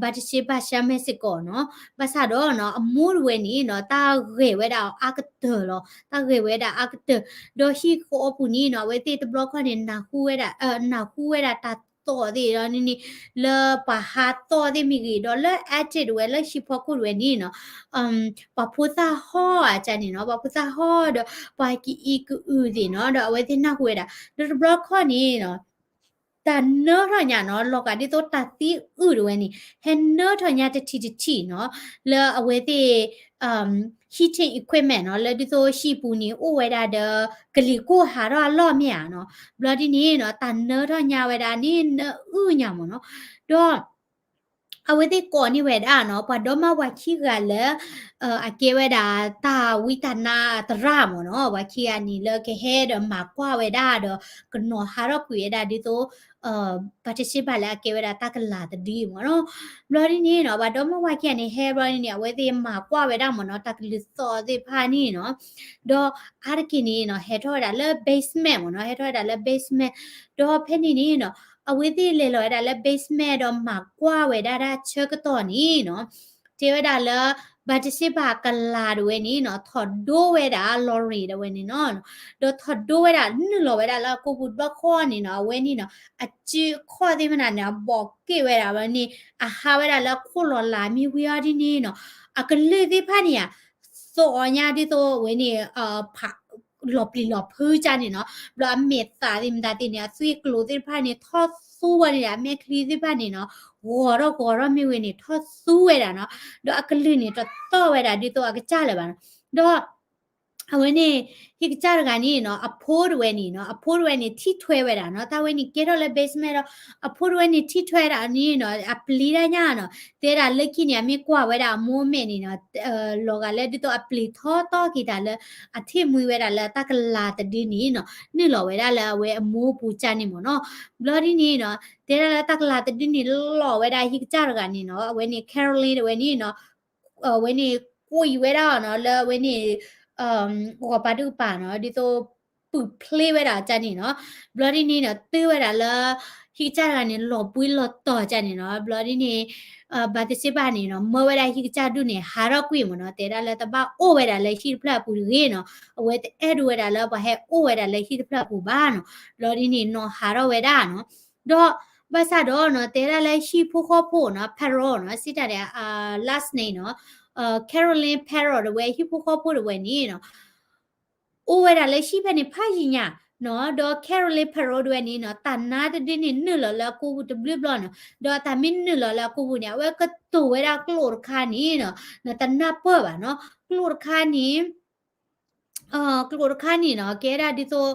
ဘၤတၡ့ဘၤ Shamir စ့ၢ်ကီးနီၤ. ဘၣ်ဆၣ်ဒီးနီၤ အမိၢ်တဝဲန့ၣ်နီၤ တၢ်ဂဲၤဝဲဒၣ်အီၤအါကတၢၢ်လီၤ. တၢ်ဂဲၤဝဲဒၣ်အါကတၢၢ် ဒီးဟံၣ်ဃီအပူၤန့ၣ်နီၤ အဝဲသ့ၣ်တဘျီခီၣ်န့ၣ် နၢ်ဟူဝဲဒၣ် နၢ်ဟူဝဲဒၣ်တၢ်သီၣ်သ့ၣ်ဒီးန့ၣ်န့ၣ် လၢပှၤဟးသီၣ်သ့ၣ်မ့ၢ်ဂ့ၤ ဒီးလၢ attic တဝဲ လၢဟံၣ်ဖီခိၣ်တဝဲန့ၣ်နီၤ ပှၤဖိသၣ်ဟီၣ်အကန့ၣ်နီၤ ပှၤဖိသၣ်ဟီၣ်ဒီး ပှၤကအံးကအုၣ်သ့ၣ်နီၤ ဒီးအဝဲသ့ၣ်နၢ်ဟူဝဲဒၣ် ဒီးတဘျီခီၣ်န့ၣ်နီၤ တၢ်နၢထီၣ်ညါနီၤ လီၤဂာ်ဒ်သိးတၢ်သံအုၣ်တဝဲန့ၣ် ဟဲနၢထီၣ်ညါတထံၣ်တထံၣ်နီၤ လၢအဝဲသ့ၣ် heating equipment နီၤ လၢဒ်သိးဟံၣ်ပူၤန့ၣ် အိၣ်ဝဲဒၣ်ဒီး ကလံၤခိၣ်ဟးထီၣ်အလီၢ်မ့ၢ်ဧါနီၤ ဘျီဒ်န့ၣ်နီၤ တၢ်နၢထီၣ်ညါဝဲဒၣ်န့ၣ် နၢအုၣ်ညါမ့ၢ်နီၤ ဒီး အဝဲသ့ၣ်ကိးန့ၢ်ဝဲဒၣ်နီၤ ပှၤဒီမါဝၤခံဂၤလၢ အကဲဝဲဒၣ်တၢ်ဝံတၢ်နါသရၣ်မ့ၢ်နီၤ ပှၤခံဂၤန့ၣ်လၢကဟဲဒီးမၤကွၢ်ဝဲဒၣ်ဒီး ကနီၤဟးထီၣ်ကွံာ်ဝဲဒၣ်ဒ်သိး ဘၤတၡ့ဘၤလၢအကဲဝဲဒၣ်တၢ်ကလၤတဒုမ့ၢ်နီၤ ဘျီဒ်န့ၣ်နီၤ ပှၤဒီမါဝၤခံဂၤန့ၣ် ဟဲဘျီဒ်န့ၣ် အဝဲသ့ၣ်မၤကွၢ်ဝဲဒၣ်မ့ၢ်နီၤ တၢ်ကလုၢ်သီၣ်သ့ၣ်တဖၣ်န့ၣ်နီၤ ဒီးအါတက့ၢ်န့ၣ်နီၤ ဟဲထီၣ်ဝဲဒၣ်လၢ basement မ့ၢ်နီၤ ဟဲထီၣ်ဝဲဒၣ်လၢ basement ဒီးဖဲန့ၣ်န့ၣ်နီၤ အဝဲသ့ၣ်လဲၤလီၤဝဲဒၣ်လၢ basement ဒီးမၤကွၢ်ဝဲဒၣ်တၢ်ဆၢကတီၢ်န့ၣ်နီၤ တဲဝဲဒၣ်လၢ ဘၤတၡ့ဘၤကလၤတဝဲန့ၣ်နီၤ ထီၣ်ဒိဝဲဒၣ် လီၤရ့ၣ်တဝဲန့ၣ်နီၤ ဒီးထီၣ်ဒိဝဲဒၣ် နုာ်လီၤဝဲဒၣ်လၢအကိာ်ပူၤတဘျီဃီန့ၣ်နီၤ အဝဲန့ၣ်နီၤ အစုအခီၣ်သ့ၣ်မနုၤန့ၣ် အဘီၣ်က့ၣ်ဝဲဒၣ်ဝဲန့ၣ် အဟးဝဲဒၣ်လၢအခိၣ်လီၤလးမ့ၢ်ဝံၤအီၤဒ်န့ၣ်နီၤ အကလုၢ်သ့ၣ်တဖၣ်န့ၣ်ဧါ သီၣ်အီၤညါဒ်သိးဝဲန့ၣ် လီၤပျံၤလီၤဖုးကန့ၣ်နီၤ ဘျီအမဲာ်သၣ်သ့ၣ်မတၤသ့ၣ်န့ၣ် အသွံၣ်ကျိၤသ့ၣ်တဖၣ်န့ၣ် ထီၣ်သူဝဲန့ၣ် အမဲာ်ချံသ့ၣ်တဖၣ်န့ၣ်နီၤ ဂီၤထီၣ်ဂီၤထီၣ်မ့ၢ်ဝဲန့ၣ် ထီၣ်သူဝဲဒၣ်နီၤ ဒီးအကလုၢ်န့ၣ် တသီၣ်ဝဲဒၣ်ဒ်သိးအကစၢ်လၢၤဘၣ်နီၤ ဒီး အဝဲန့ၣ် ဟံၣ်ကစၢ်တဂၤန့ၣ်နီၤ အဖိတဝဲန့ၣ်နီၤ အဖိတဝဲန့ၣ် ထံၣ်ထွဲဝဲဒၣ်နီၤ တၢ်ဝဲန့ၣ်ကဲထီၣ်လၢ basement ဒီး အဖိတဝဲန့ၣ် ထံၣ်ထွဲဒၣ်န့ၣ်နီၤ အပျံၤတၢ်ညါနီၤ တဲဒၣ်လၢခံန့ၣ် အမ့ၢ်ကွၢ်ဝဲဒၣ်အမိၢ်အမဲာ်န့ၣ်နီၤ လီၤဂာ်လၢဒ်သိးအပျံၤထီတီက့ၤတၢ်လၢ အထံၣ်မှံဝဲဒၣ်လၢတၢ်ကလၤတဒုန့ၣ်နီၤ နုာ်လီၤဝဲဒၣ်လၢအဝဲအမိၢ်ပူၤကန့ၣ်မ့ၢ်နီၤ ဘျီဒ်န့ၣ်နီၤ တဲဒၣ်လၢတၢ်ကလၤတဒုန့ၣ် လီၤဝဲဒၣ်ဟံၣ်ကစၢ်တဂၤန့ၣ်နီၤ အဝဲန့ၣ် Carolyn တဝဲန့ၣ်နီၤ အဝဲန့ၣ် ကွံာ်ဝဲဒၣ်အီၤနီၤ လၢအဝဲန့ၣ် ဂီၤပၤဒုးကပၤနီၤ ဒ်သိး ပုၢ်ဖျ့ဝဲဒၣ်ကန့ၣ်နီၤ ဘျီဒ်န့ၣ်နီၤ တုၤဝဲဒၣ်လၢ ဟံၣ်ကစၢ်တဂၤန့ၣ် လီၤဘှံးလီၤတီၤကန့ၣ်နီၤ ဘျီဒ်န့ၣ် ဘၤတၡ့ဘၤန့ၣ်နီၤ မၢဝဲဒၣ်ဟံၣ်ကစၢ်ဒုးန့ၣ် ဟးထီၣ်ကွံာ်မ့ၢ်နီၤ တဲဒၣ်လၢတဘၣ်အိၣ်ဝဲဒၣ်လၢဟံၣ်တဖျၢၣ်အပူၤတဂ့ၤနီၤ အဝဲတအဲၣ်ဒိးဝဲဒၣ်လၢပှၤဟဲအိၣ်ဝဲဒၣ်လၢဟံၣ်တဖျၢၣ်အပူၤဘၣ်နီၤ ဘျီဒ်န့ၣ်နီၤ ဟးထီၣ်ဝဲဒၣ်နီၤ ဒီး ဘၣ်ဆၣ်ဒီးနီၤ တဲဒၣ်လၢဟံၣ်ဖိဃီဖိနီၤ Perot နီၤ စံးတၢ်န့ၣ် last name နီၤ Carolyn Perot တဝဲ ဟံၣ်ဖိဃီဖိတဝဲန့ၣ်နီၤ အိၣ်ဝဲဒၣ်လၢဟံၣ်ဖဲန့ၣ်ဖးယံာ်ညါနီၤ ဒီး Carolyn Perot တဝဲန့ၣ်နီၤ တၢ်နါတဒုန့ၣ် နုာ်လီၤလၢအကိာ်ပူၤတဘျုးဘျီနီၤ ဒီးတၢ်မ့ၢ်နုာ်လီၤလၢအကိာ်ပူၤန့ၣ် အဝဲကတိၤဝဲဒၣ်ကျိာ်တခါန့ၣ်နီၤ နတနၢ်ပၢၢ်ဘၣ်နီၤ ကျိာ်တခါန့ၣ် ကျိာ်တခါန့ၣ်နီၤ ကဲဒၣ်ဒ်သိး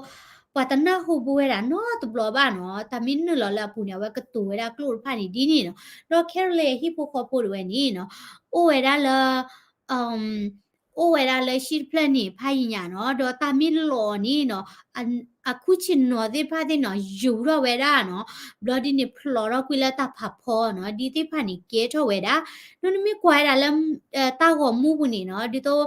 ပှၤတနၢ်ဟူဘူးဝဲဒၣ်နီတဘျီဘၣ်နီၤ တၢ်မ့ၢ်နုာ်လီၤလၢအပူၤန့ၣ် အဝဲကတိၤဝဲဒၣ်ကျိာ်တဖၣ်န့ၣ်ဒ်န့ၣ်နီၤ ဒီး Carolyn အဟံၣ်ဖိဃီဖိတဝဲန့ၣ်နီၤ အိၣ်ဝဲဒၣ်လၢ အိၣ်ဝဲဒၣ်လၢဟံၣ်တဖျၢၣ်န့ၣ် ဖးယံာ်ညါနီၤ ဒီးတၢ်မ့ၢ်လီၤန့ၣ်နီၤ အခူၣ်ဆ့ၣ်နီၤသ့ၣ်တဖၣ်သ့ၣ်နီၤ ယူၤထီၣ်ဝဲဒၣ်နီၤ ဘျီဒ်န့ၣ် ဖျိးထီၣ်ကွံာ်လၢတၢ်ဖးဖီနီၤ ဒ်သ့ၣ်တဖၣ်န့ၣ် ကဲထီၣ်ဝဲဒၣ် ဒီးနမ့ၢ်ကွၢ်ဝဲဒၣ်လၢ တၢ်ဂီၤမူပူၤန့ၣ်နီၤ ဒ်သိး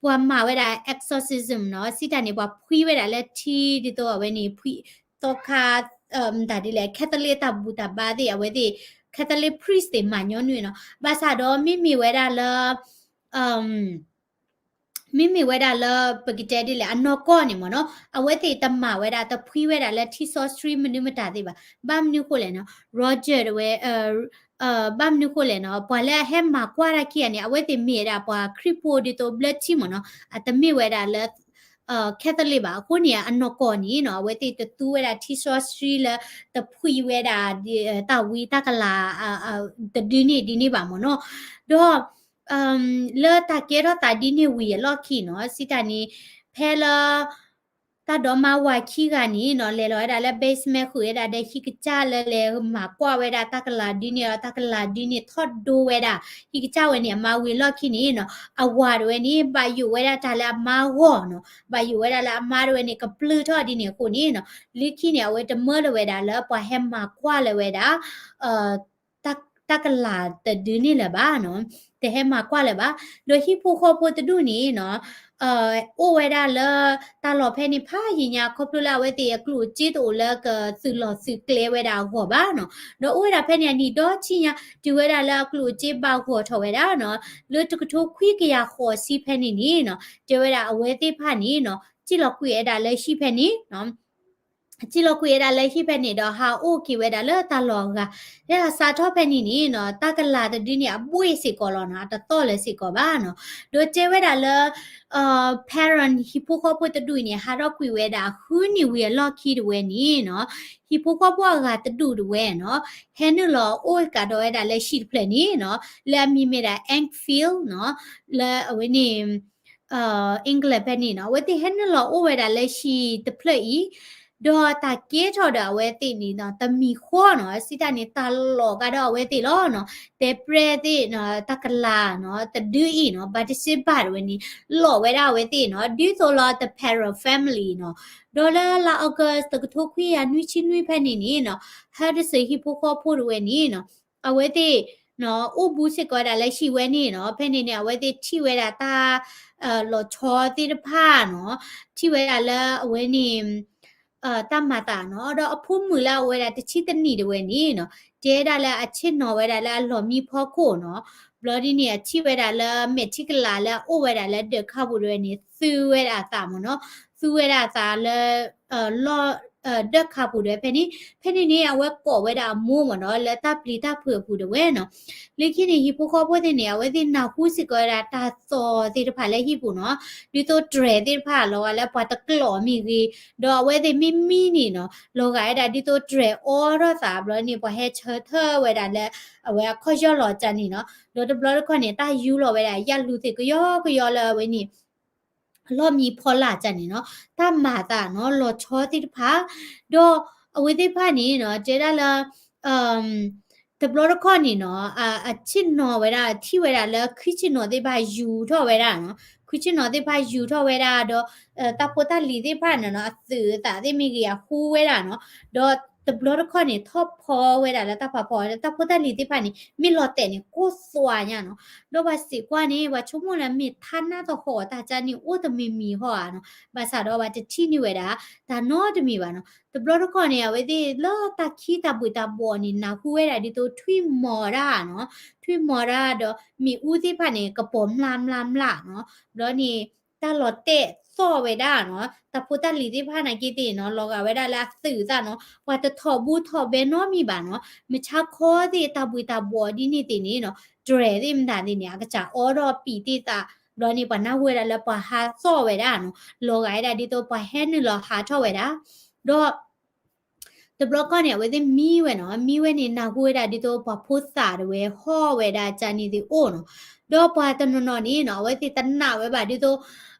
ပှၤမၤဝဲဒၣ် exorcism နီၤ စံးတၢ်န့ၣ် ပှၤဖှံဝဲဒၣ်လၢထံ ဒ်သိးအဝဲန့ၣ် ဖှံ သီခါ မတၤဒ်လဲၣ် Catholic တၢ်ဘူၣ်တၢ်ဘါသ့ၣ် အဝဲသ့ၣ် Catholic priest သ့ၣ်မၤညီနုၢ်နီၤ ဘၣ်ဆၣ်ဒီးမ့မ့ၢ်ဝဲဒၣ်လၢ မ့မ့ၢ်ဝဲဒၣ်လၢ ပကတဲဒ်လဲၣ် အနီၢ်ကီၢ်န့ၣ်မ့ၢ်နီၤ အဝဲသ့ၣ်တမၤဝဲဒၣ် တဖှံဝဲဒၣ်လၢထံစီဆှံမနုၤမတၤသ့ၣ်ဘၣ်. ဘၣ်မနုၤဃိလဲၣ်နီၤ Roger တဝဲ ဘၣ်မနုၤဃိလဲၣ်နီၤ ပှၤလၢအဟဲမၤကွၢ်တၢ်ခံဂၤန့ၣ် အဝဲသ့ၣ်မ့ၢ်ဝဲဒၣ်ပှၤခရံာ်ဖိဒ်သိးဘျၢထံမ့ၢ်နီၤ အတမ့ၢ်ဝဲဒၣ်လၢ Catholic ဘၣ်. အဃိန့ၣ် အနီၢ်ကီၢ်န့ၣ်နီၤ အဝဲသ့ၣ်တသူဝဲဒၣ်ထံစီဆှံလၢ တဖှံဝဲဒၣ် တၢ်ဝံတၢ်ကလၤ တဒုန့ၣ်ဒ်န့ၣ်ဘၣ်မ့ၢ်နီၤ. ဒီး လၢတၢ်ကဲထီၣ်သးဒ်န့ၣ်ဝံၤအလီၢ်ခံနီၤ စံးတၢ်န့ၣ် ဖဲလၢ တၢ်ဒီမါဝၤခံဂၤန့ၣ်နီၤ လဲၤလီၤဝဲဒၣ်လၢ basement ဃုာ်ဝဲဒၣ်ဒီးဟံၣ်ကစၢ်လၢလဲၤမၤကွၢ်ဝဲဒၣ်တၢ်ကလၤဒ်န့ၣ်ဒီး တၢ်ကလၤဒ်န့ၣ်ထီၣ်ဒိဝဲဒၣ် ဟံၣ်ကစၢ်ဝဲန့ၣ် အမါဝံၤအလီၢ်ခံန့ၣ်နီၤ အဝၤတဝဲန့ၣ် ဘၣ်ယိၣ်ဝဲဒၣ်တၢ်လၢအမါဂီၢ်နီၤ ဘၣ်ယိၣ်ဝဲဒၣ်လၢအမါတဝဲန့ၣ် ကပျုၢ်ထီၣ်ဒ်န့ၣ်အဃိန့ၣ်နီၤ လၢခံန့ၣ် အဝဲတမၢလၢၤဝဲဒၣ်လၢပှၤဟဲမၤကွၢ်လၢၤဝဲဒၣ် တၢ်ကလၤတဒုန့ၣ်လၢၤဘၣ်နီၤ တဟဲမၤကွၢ်လၢၤဘၣ်. ဒီးဟံၣ်ဖိဃီဖိတဒူၣ်န့ၣ်နီၤ အိၣ်ဝဲဒၣ်လၢတၢ်လီၢ်ဖဲန့ၣ်ဖးယံာ်ညါ ခီဖျိလၢအဝဲသ့ၣ်အကျိၣ်အစ့တအိၣ်လၢကသုးလီၢ်သုးကျဲဝဲဒၣ်အဂီၢ်ဘၣ်နီၤ. ဒီးအိၣ်ဝဲဒၣ်ဖဲန့ၣ်အနံၣ်ဒီဆံညါ တုၤဝဲဒၣ်လၢအကျိၣ်အစ့ဘၣ်ဂီၢ်ထီၣ်ဝဲဒၣ်နီၤ လၢတကထိခွံကယၤဃိးဆံဖဲန့ၣ်န့ၣ်နီၤ တဲဝဲဒၣ်အဝဲသ့ၣ်တဖၣ်န့ၣ်နီၤ စံၣ်လီၤကွံာ်ဝဲဒၣ်လၢဟံၣ်ဖဲန့ၣ်နီၤ စံၣ်လီၤကွံာ်ဝဲဒၣ်လၢဟံၣ်ဖဲန့ၣ်ဒီး ဟးအိၣ်က့ၤဝဲဒၣ်လၢတၢ်လီၢ်အဂၤ တဲဒၣ်စးထီၣ်ဖဲန့ၣ်န့ၣ်နီၤ တၢ်ကလၤတဒုန့ၣ် အဘှ့ၣ်စ့ၢ်ကီးလီၤနီၤ အတသီၣ်လၢၤစ့ၢ်ကီးဘၣ်နီၤ. ဒီးတဲဝဲဒၣ်လၢ parent ဟံၣ်ဖိဃီဖိတဒူၣ်အံၤန့ၣ် ဟးထီၣ်ကွံာ်ဝဲဒၣ်ဃုနံၣ်ဝံၤအလီၢ်ခံတဝဲန့ၣ်နီၤ ဟံၣ်ဖိဃီဖိအဂၤတဒူၣ်တဝဲနီၤ ဟဲနုာ်လီၤအိၣ်ကးဒီးဝဲဒၣ်လၢဟံၣ်တဖျၢၣ်န့ၣ်နီၤ လၢအမံၤမ့ၢ်ဒၣ် Enfield နီၤ လၢအဝဲန့ၣ် England ဖဲန့ၣ်နီၤ အဝဲသ့ၣ်ဟဲနုာ်လီၤအိၣ်ဝဲဒၣ်လၢဟံၣ်တဖျၢၣ်အံၤ ဒီးတၢ်ကဲထီၣ်ဒီးအဝဲသ့ၣ်န့ၣ်နီၤ တမံၤဃီနီၤ စံးတၢ်န့ၣ် တၢ်လီၤကဒီးအဝဲသ့ၣ်လီၤနီၤ တဲပျဲၢ်သ့ၣ်နီၤ တၢ်ကလၤနီၤ တဒုအံၤနီၤ ဘၣ်တစ့ဘၣ်တဝဲန့ၣ် လီၤဝဲဒၣ်အဝဲသ့ၣ်နီၤ ဒ်သိးလီၤ the parent family နီၤ ဒီးလၢလါ August တကထိခွံကယၤနွံဆံနွံဖဲန့ၣ်န့ၣ်နီၤ ဟဲတစၢၤဟံၣ်ဖိဃီဖိတဝဲန့ၣ်နီၤ အဝဲသ့ၣ် အိၣ်ဘူးစ့ၢ်ကီးဝဲဒၣ်လၢဟံၣ်ဝဲန့ၣ်နီၤ ဖဲန့ၣ်န့ၣ် အဝဲသ့ၣ်ထံၣ်ဝဲဒၣ်တၢ် လီၤဆီသ့ၣ်တဖၣ်နီၤ ထံၣ်ဝဲဒၣ်လၢအဝဲန့ၣ် တၢ်မၤသးနီၤ ဒီးအဖိမုၣ်လၢအအိၣ်ဝဲဒၣ်တဆံတနံၣ်တဝဲန့ၣ်နီၤ တဲဒၣ်လၢအဆ့ၣ်နီၤဝဲဒၣ်လၢအလီၢ်မံဖီခိၣ်နီၤ ဘျီဒ်န့ၣ် အထံၣ်ဝဲဒၣ်လၢမဲာ်ထံကလၤလၢအအိၣ်ဝဲဒၣ်လၢဒၢးခါပူၤတဝဲန့ၣ် သူဝဲဒၣ်အသးမ့ၢ်နီၤ သူဝဲဒၣ်အသးလၢ လီၢ် ဒၢးခါပူၤတဝဲဖဲန့ၣ် ဖဲန့ၣ်န့ၣ် အဝဲကိးဝဲဒၣ်အမိၢ်မ့ၢ်နီၤ လၢတၢ်ပျံၤတၢ်ဖုးအပူၤတဝဲနီၤ လၢခံန့ၣ် ဟံၣ်ဖိဃီဖိသ့ၣ်န့ၣ် အဝဲသ့ၣ်နၢ်ဟူစ့ၢ်ကီးဝဲဒၣ်တၢ်သီၣ်သ့ၣ်တဖၣ်လၢဟံၣ်ပူၤနီၤ ဒ်သိးတြဲၤသ့ၣ်တဖၣ်လီၤဂာ်လၢပှၤတကျိးမ့ၢ်ဂ့ၤ ဒီးအဝဲသ့ၣ်မ့ၢ်မံန့ၣ်နီၤ လီၤဂာ်ဝဲဒၣ်ဒ်သိးတြဲၤအီထီၣ်သးဘျီန့ၣ် ပှၤဟဲဆၢထၢၣ်ဝဲဒၣ်လၢ အဝဲအခီၣ်ယီၢ်လီၤကၢ်န့ၣ်နီၤ ဒီးတဘျီတခီၣ်န့ၣ် တၢ်ယူလီၤဝဲဒၣ် ယၣ်လူၤသ့ၣ်ကယီကယီလၢအဝဲန့ၣ် လီၢ်မံဖီလာ်ကၢ်န့ၣ်နီၤ တၢ်မၤသးနီၤ လီၤဆီသ့ၣ်တဖၣ် ဒီးအဝဲသ့ၣ်တဖၣ်န့ၣ်နီၤ တဲဒၣ်လၢ တဘျီတခီၣ်န့ၣ်နီၤ အဆ့ၣ်နီၤဝဲဒၣ် ထံၣ်ဝဲဒၣ်လၢခွံဆ့ၣ်နီၤသ့ၣ်တဖၣ်ယူၤထီၣ်ဝဲဒၣ်နီၤ ခွံဆ့ၣ်နီၤသ့ၣ်တဖၣ်ယူၤထီၣ်ဝဲဒၣ်ဒီး တၢ်ဖိတၢ်လံၤသ့ၣ်တဖၣ်န့ၣ်နီၤ အသုးအသးသ့ၣ်မ့ၢ်ဂ့ၤ အဃူဝဲဒၣ်နီၤ ဒီးတဘျီတခီၣ်န့ၣ် ထီၣ်ဖီဝဲဒၣ်လၢတၢ်ဖးဖီ တၢ်ဖိတၢ်လံၤသ့ၣ်တဖၣ်န့ၣ် မ့ၢ်လီၤတဲာ်န့ၣ် ကိၢ်သွးညါနီၤ ဒီးပှၤစံးကွၢ်န့ၣ် ပှၤဆိကမိၣ်လၢမ့ၢ်ထါနၢ်သဟီၣ်တၢ်ကၢ်န့ၣ် အိၣ်တမံၤမံၤဟီဧါနီၤ ဘၣ်ဆၣ်ဒီးပှၤတထံၣ်န့ၢ်ဝဲဒၣ် တၢ်နီတမံၤဘၣ်နီၤ တဘျီတခီၣ်န့ၣ် အဝဲသ့ၣ်လၢတၢ်ခံတၢ်ဘှံးတၢ်ဘှီးန့ၣ် နၢ်ဟူဝဲဒၣ်ဒ်သိးထွံၣ်မီၤဒၣ်နီၤ ထွံၣ်မီၤဒၣ်ဒီး မ့ၣ်အူသ့ၣ်တဖၣ်န့ၣ် ကပီၤမျၢ်မျၢ်မျၢ်နီၤ ဘျီန့ၣ် တၢ်လီၤတဲာ်သီၣ်ဝဲဒၣ်နီၤ တၢ်ဖိတၢ်လံၤသ့ၣ်တဖၣ်နာ်က့သ့ၣ်နီၤ လီၤဂာ်ဝဲဒၣ်လၢအသုးသးနီၤ ပှၤတထီၣ်ဘူးထီၣ်ဘဲနီတမံၤဘၣ်နီၤ မုၢ်ဆါခီသ့ၣ်တၢ်ဘှံးတၢ်ဘှီးဒ်န့ၣ်သ့ၣ်န့ၣ်နီၤ တြဲၤသ့ၣ်မတၤသ့ၣ်န့ၣ် အကစၢ်အီထီၣ်ပံာ်သ့ၣ်သး ဘျီန့ၣ် ပှၤနၢ်ဟူဝဲဒၣ်လၢပှၤဟးသီၣ်ဝဲဒၣ်နီၤ လီၤဂာ်ဝဲဒၣ်ဒ်သိးပှၤဟဲနုာ်လီၤဟးထီၣ်ဝဲဒၣ် ဒီး တဘျီခီၣ်န့ၣ် အဝဲသ့ၣ်မံဝဲနီၤ မံဝဲန့ၣ် နၢ်ဟူဝဲဒၣ်ဒ်သိးပှၤဖိသၣ်တဝဲ ဟီၣ်ဝဲဒၣ်ကၢ်န့ၣ်သ့ၣ်အိၣ်နီၤ ဒီးပှၤတနီၤနီၤန့ၣ်နီၤ အဝဲသ့ၣ်တနာ်ဝဲဘၣ်ဒ်သိး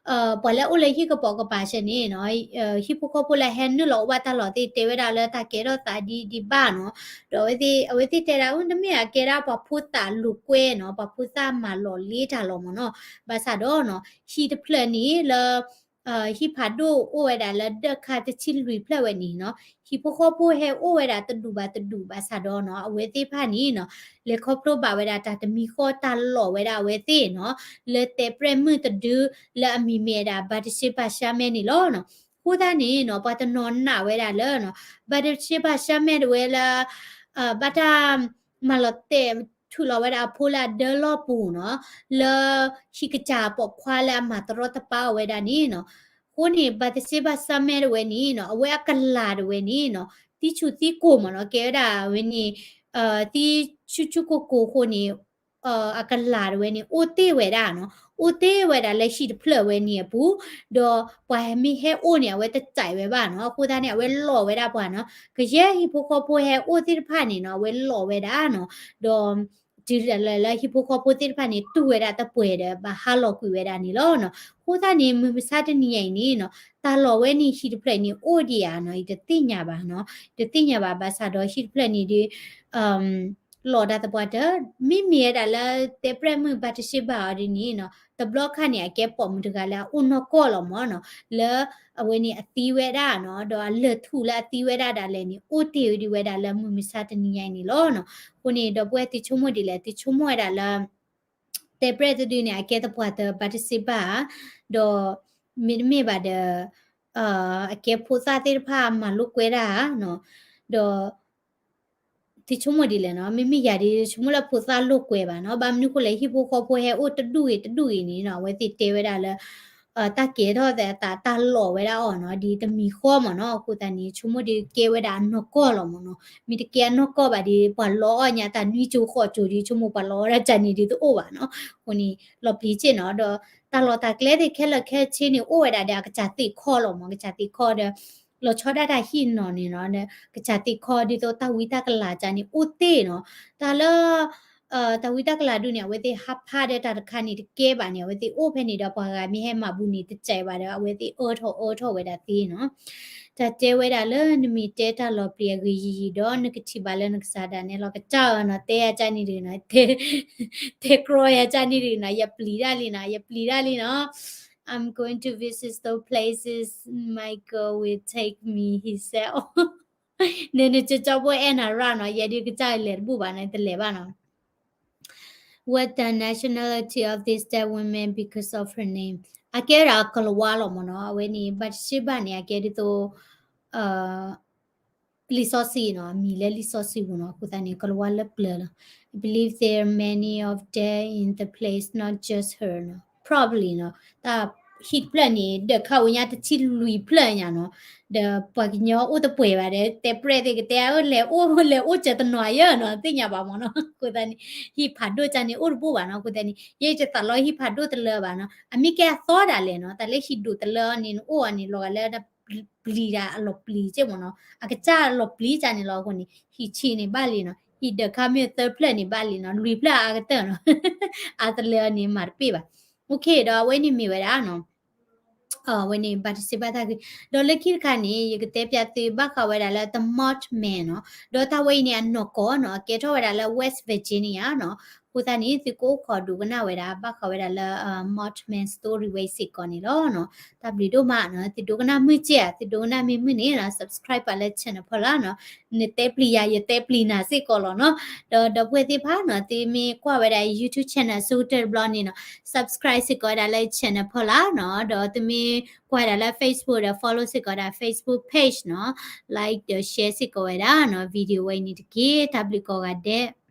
ပှၤလၢအိၣ်လၢဟံၣ်ကပိာ်ကပၤစဲန့ၣ်နီၤ ဟံၣ်ဖိဃီဖိလၢဟဲနုာ်လီၤအိၣ်ဘၣ်တၢ်လီၢ်သ့ၣ်တဲဝဲဒၣ်လၢတၢ်ကဲထီၣ်သးဒ်ဒ်ဘၣ်နီၤ ဒီးအဝဲသ့ၣ် အဝဲသ့ၣ်တဲဒၣ် အၢ တမ့ၢ်အကဲဒၣ်ပှၤဖိသၣ်လိာ်ကွဲနီၤ ပှၤဖိသၣ်မၤလီၤလ့တၢ်လီၤမ့ၢ်နီၤ ဘၣ်ဆၣ်ဒီးနီၤ ဟံၣ်တဖျၢၣ်န့ၣ်လၢ ဟံၣ်ဖးဒိၣ်အိၣ်ဝဲဒၣ်လၢဒၢးခါတဆံလွံၢ်ဖျၢၣ်ဝဲန့ၣ်နီၤ ဟံၣ်ဖိဃီဖိဟဲအိၣ်ဝဲဒၣ်တဒူၣ်ဘၣ်တဒူၣ်ဘၣ်ဆၣ်ဒီးနီၤ အဝဲသ့ၣ်တဖၣ်န့ၣ်နီၤ လဲၤခီဖျိဘၣ်ဝဲဒၣ်တၢ်တမံၤဃီတၢ်လီၢ်ဝဲဒၣ်အဝဲသ့ၣ်နီၤ လၢတဲးပြဲၣ်မုၣ်တဒု လၢအမံၤမ့ၢ်ဝဲဒၣ် ဘၤတၡ့ဘၤၡါမဲန့ၣ်လီၤနီၤ အဃိသတးန့ၣ်နီၤ ပှၤတနီၤနာ်ဝဲဒၣ်လၢနီၤ ဘၤတၡ့ဘၤၡါမဲတဝဲလၢ ဘၣ်တၢ် မၤလီၤတဲာ်ထုးလီၤဝဲဒၣ်အဖိလၢအဒၢလီၢ်ပူၤနီၤ, လၢဟံၣ်ကစၢ်ပိာ်ခွါလၢအမၤတရီတပါအီၤဝဲဒၣ်န့ၣ်နီၤ. အဃိန့ၣ် ဘၤတၡ့ဘၤၡါမဲတဝဲန့ၣ်နီၤ, အဝဲအကလၤတဝဲန့ၣ်နီၤ, သံဆူၣ်သံကိၢ်မ့ၢ်နီၤ, ကဲဝဲဒၣ်ဝဲန့ၣ် သံဆူၣ်ဆူၣ်ကိၢ်ကိၢ်အဃိန့ၣ် အကလၤတဝဲန့ၣ် အိၣ်တ့ၢ်ဝဲဒၣ်နီၤ, အိၣ်တ့ၢ်ဝဲဒၣ်လၢဟံၣ်တဖျၢၣ်ဝဲန့ၣ်အပူၤ, ဒီးပှၤမ့ၢ်ဟဲအိၣ်န့ၣ် အဝဲတစဲးဝဲဘၣ်နီၤ. အဃိသတးန့ၣ် အဝဲလီၤဝဲဒၣ်ပှၤနီၤ, ကယဲၢ်ဟံၣ်ဖိဃီဖိဟဲအိၣ်သ့ၣ်တဖၣ်န့ၣ်နီၤ အဝဲလီၤဝဲဒၣ်နီၤ, ဒီး တုၤဒၣ်လဲာ်လၢဟံၣ်ဖိဃီဖိသ့ၣ်တဖၣ်န့ၣ် တူၢ်ဝဲဒၣ်တပှဲၤဒီး ဘၣ်ဟးလီၤကွံာ်ဝဲဒၣ်န့ၣ်လီၤနီၤ. အဃိသတးန့ၣ် မုၢ်မဆါတနံၤညါအံၤန့ၣ်နီၤ, တၢ်လီၢ်ဝဲန့ၣ်ဟံၣ်တဖျၢၣ်န့ၣ် အိၣ်ဒံးဧါနီၤ, ယတသ့ၣ်ညါဘၣ်နီၤ, တသ့ၣ်ညါဘၣ် ဘၣ်ဆၣ်ဒီးဟံၣ်တဖျၢၣ်န့ၣ်ဒီး လီၤတၢ်သပှၢ်တၢၢ်, မ့မ့ၢ်ဝဲဒၣ်လၢတဲပြဲၣ်မုၣ်ဘၤတၡ့ဘၤအီၤဒ်န့ၣ်နီၤ, တဘျီခါန့ၣ် အကဲပိာ်မုၣ်တဂၤလၢအအိၣ်နီၢ်ကီၢ်လီၤမ့ၢ်နီၤ, လၢအဝဲန့ၣ်အသံဝဲဒၣ်နီၤ, ဒီးအလၢၢ်ထူၣ်လၢအသံဝဲဒၣ်ဒၣ်လဲာ်န့ၣ် အိၣ်တ့ၢ်ဝဲဒၣ်လၢမုၢ်မဆါတနံၤညါအံၤန့ၣ်လီၤနီၤ. အဃိန့ၣ် ဒီပုၢ်ဝဲၢ်သုဆိကမိၣ်ဒ်လဲၣ်, သုဆိကမိၣ်ဝဲဒၣ်လၢ တဲပြဲၣ်တဒုန့ၣ် အကဲသပှၢ်တၢၢ် ဘၣ်တစ့ဘၣ်ဧါ, ဒီးမ့တမ့ၢ်ဘၣ်ဒီး အကဲဖိသၣ်သ့ၣ်တဖၣ်မၤလိာ်ကွဲဒၣ်ဧါနီၤ, ဒီး သုဆိကမိၣ်ဒ်လဲၣ်နီၤ, မ့မ့ၢ်ယၤဒီး ဆိကမိၣ်လၢဖိသၣ်လိာ်ကွဲဘၣ်နီၤ, ဘၣ်မနုၤဃိလဲၣ် ဟံၣ်ဖိဃီဖိဟဲအိၣ်တဒူၣ်ဂ့ၤတဒူၣ်ဂ့ၤန့ၣ်နီၤ, အဝဲသ့ၣ်တဲဝဲဒၣ်လၢ တၢ်ကဲထီၣ်သးတၢ်လီၤဝဲဒၣ်အီၤနီၤ, ဒ်တမံၤဃီမ့ၢ်နီၤ, အဃိသတးန့ၣ် ဆိကမိၣ်ဒီးကဲဝဲဒၣ်အနီၢ်ကီၢ်လီၤမ့ၢ်နီၤ, မ့ၢ်တကဲအနီၢ်ကီၢ်ဘၣ်ဒီး ပှၤလီၤအီၣ်ညါတၢ်နွံကၠိဃိးကၠိဒီး ဆိကမိၣ်ပှၤလီၤအီၣ်ဒၣ်ကၢ်န့ၣ်ဒ်သိးအိၣ်ဘၣ်နီၤ, အဃိန့ၣ် လီၤပျံၤစ့ၢ်နီၤ, ဒီးတၢ်လီၢ်တၢ်ကျဲသ့ၣ်ခဲလၢာ်ခဲဆ့န့ၣ် အိၣ်ဝဲဒၣ်ဒီးအကစၢ်သ့ၣ်ခီလီၤမ့ၢ်, ကစၢ်သ့ၣ်ခီဒီး လီၤဆီဒၣ်တၢ်ဟံၣ်နီၤန့ၣ်နီၤ, ကစၢ်သ့ၣ်ခီဒ်သိးတၢ်ဝံတၢ်ကလၤကၢ်န့ၣ်အိၣ်သ့ၣ်နီၤ, တၢ်လၢ တၢ်ဝံတၢ်ကလၤဒုန့ၣ် အဝဲသ့ၣ်ဟးဖးဒီးတၢ်တခါန့ၣ်တကဲဘၣ်န့ၣ် အဝဲသ့ၣ်အိၣ်ဖဲန့ၣ်ဒီးပှၤဂၤမ့ၢ်ဟဲမၤဘူးန့ၣ်တစဲးဘၣ်ဒီး အဝဲသ့ၣ်အၢထီၣ်အၢထီၣ်ဝဲဒၣ်သ့နီၤ, တၢ်တဲဝဲဒၣ်လၢနမ့ၢ်တဲတၢ်လီၤပျံၤအဂ့ၢ်ယံာ်ယံာ်ဒီး နကထံၣ်ဘၣ်လၢနကစၢ်ဒၣ်နဲလီၤကစၢ်ဧၢနီၤ, တဲယၤကၢ်န့ၣ်ဒုနီၤ, တဲကြီယၤကၢ်န့ၣ်ဒုနီၤ, ယပျံၤဒၣ်လံနီၤ, ယပျံၤဒၣ်လံနီၤ, I'm going to visit those places Michael will take me, he said. နနကၠီဘိအဲၣ်နၤရၣ်နီၤ, ယဲဒုးကစၢ်လဲၤတဘူၣ်ဘၣ်နီၤ, တလဲၤဘၣ်နီၤ. What the nationality of this dead woman because of her name? အကဲဒၣ်ကလၤဝါလီၤမ့ၢ်နီၤ, အဝဲန့ၣ် ဘၣ်တစ့ဘၣ်န့ၣ် အကဲဒ်သိး လံာ်စီဆှံနီၤ, အမံၤလၢလံာ်စီဆှံပူၤနီၤ, အဃိသတးန့ၣ် ကလၤဝါလၢပျၢၤလီၤ. I believe there are many of them in the place, not just her နီၤ, probably နီၤ, တၢ်ဟံၣ်တဖျၢၣ်န့ၣ် ဒၢးခါဝဲညါတဆံလွံၢ်ဖျၢၣ်ညါနီၤ, ဒီးပှၤကညီအိၣ်တပှဲၤဘၣ်ဒီး တဲပြဲၣ်သ့ၣ်ကတဲ လဲၤအိၣ် လဲၤအိၣ်စၢၤတနီၤယဲၢ်နီၤ, သ့ၣ်ညါဘၣ်မ့ၢ်နီၤ, အဃိသတးန့ၣ် ဟံၣ်ဖးဒိၣ်ကၢ်န့ၣ်အိၣ်တဘူၣ်ဘၣ်နီၤ, အဃိသတးန့ၣ် ယတသးလီဟံၣ်ဖးဒိၣ်တလၢဘၣ်နီၤ, အမ့ၢ်ကဲအသီဒၣ်လဲာ်နီၤ, တၢ်လၢဟံၣ်ဒိၣ်တလၢအီၤန့ၣ် နအိၣ်အီၤန့ၣ် လီၤဂာ်လၢ ပျံၤဒၣ်အလီၤပျံၤက့ၢ်မ့ၢ်နီၤ, အကစၢ်လီၤပျံၤကၢ်န့ၣ်လီၤ, အဃိန့ၣ် ဟံၣ်ဆံးန့ၣ်ဘၣ်လံနီၤ, ဟံၣ်ဒၢးခါမ့ၢ်သၢဖျၢၣ်န့ၣ်ဘၣ်လံနီၤ, လွံၢ်ဖျၢၣ်အါကတၢၢ်နီၤ, အါတလၢန့ၣ်မၤတပ့ၢ်ဘၣ်. OK ဒီးအဝဲန့ၣ်မ့ၢ်ဝဲဒၣ်နီၤ အဝဲန့ၣ် ဘၣ်တစ့ဘၣ်တၢ်ဂ့ၢ်, ဒီးလၢခံတခါန့ၣ် ယကတဲပျးသုဘၣ်ဃးဝဲဒၣ်လၢ the Mothman နီၤ, ဒီးတၢ်ဝဲအံၤန့ၣ်အနီၢ်ကီၢ်နီၤ, အကဲထီၣ်ဝဲဒၣ်လၢ West Virginia နီၤ, အဃိသတးန့ၣ် သုကအိၣ်ခိးဒိကနၣ်ဝဲဒၣ် ဘၣ်ဃးဝဲဒၣ်လၢ Mothman story ဝဲအံၤစ့ၢ်ကီးန့ၣ်လီၤနီၤ. တၢ်ဘျုးဒိၣ်မးနီၤ, သုဒိကနၣ်မုာ်က့ၢ်ဧါ, သုဒိကနၣ်မ့ၢ်မုာ်န့ၣ်နီၤ subscribe ပာ်လၢ channel ဖီလာ်နီၤ, နတဲပျံၤယၤ ယတဲပျံၤနၤစ့ၢ်ကီးလီၤနီၤ. ဒီးဒီပုၢ်ဝဲၢ်သ့ၣ်တဖၣ်နီၤ, သုမ့ၢ်ကွၢ်ဝဲဒၣ် YouTube channel အဆိကတၢၢ်တဘျီန့ၣ်နီၤ, subscribe စ့ၢ်ကီးဝဲဒၣ်လၢ channel ဖီလာ်နီၤ, ဒီးသုမ့ၢ်ကွၢ်ဝဲဒၣ်လၢ Facebook ဒီး follow စ့ၢ်ကီးဝဲဒၣ် Facebook page နီၤ, like ဒီး share စ့ၢ်ကီးဝဲဒၣ်နီၤ video ဝဲအံၤန့ၣ်တက့ၢ်. တၢ်ဘျုးကိးဂၤဒဲး.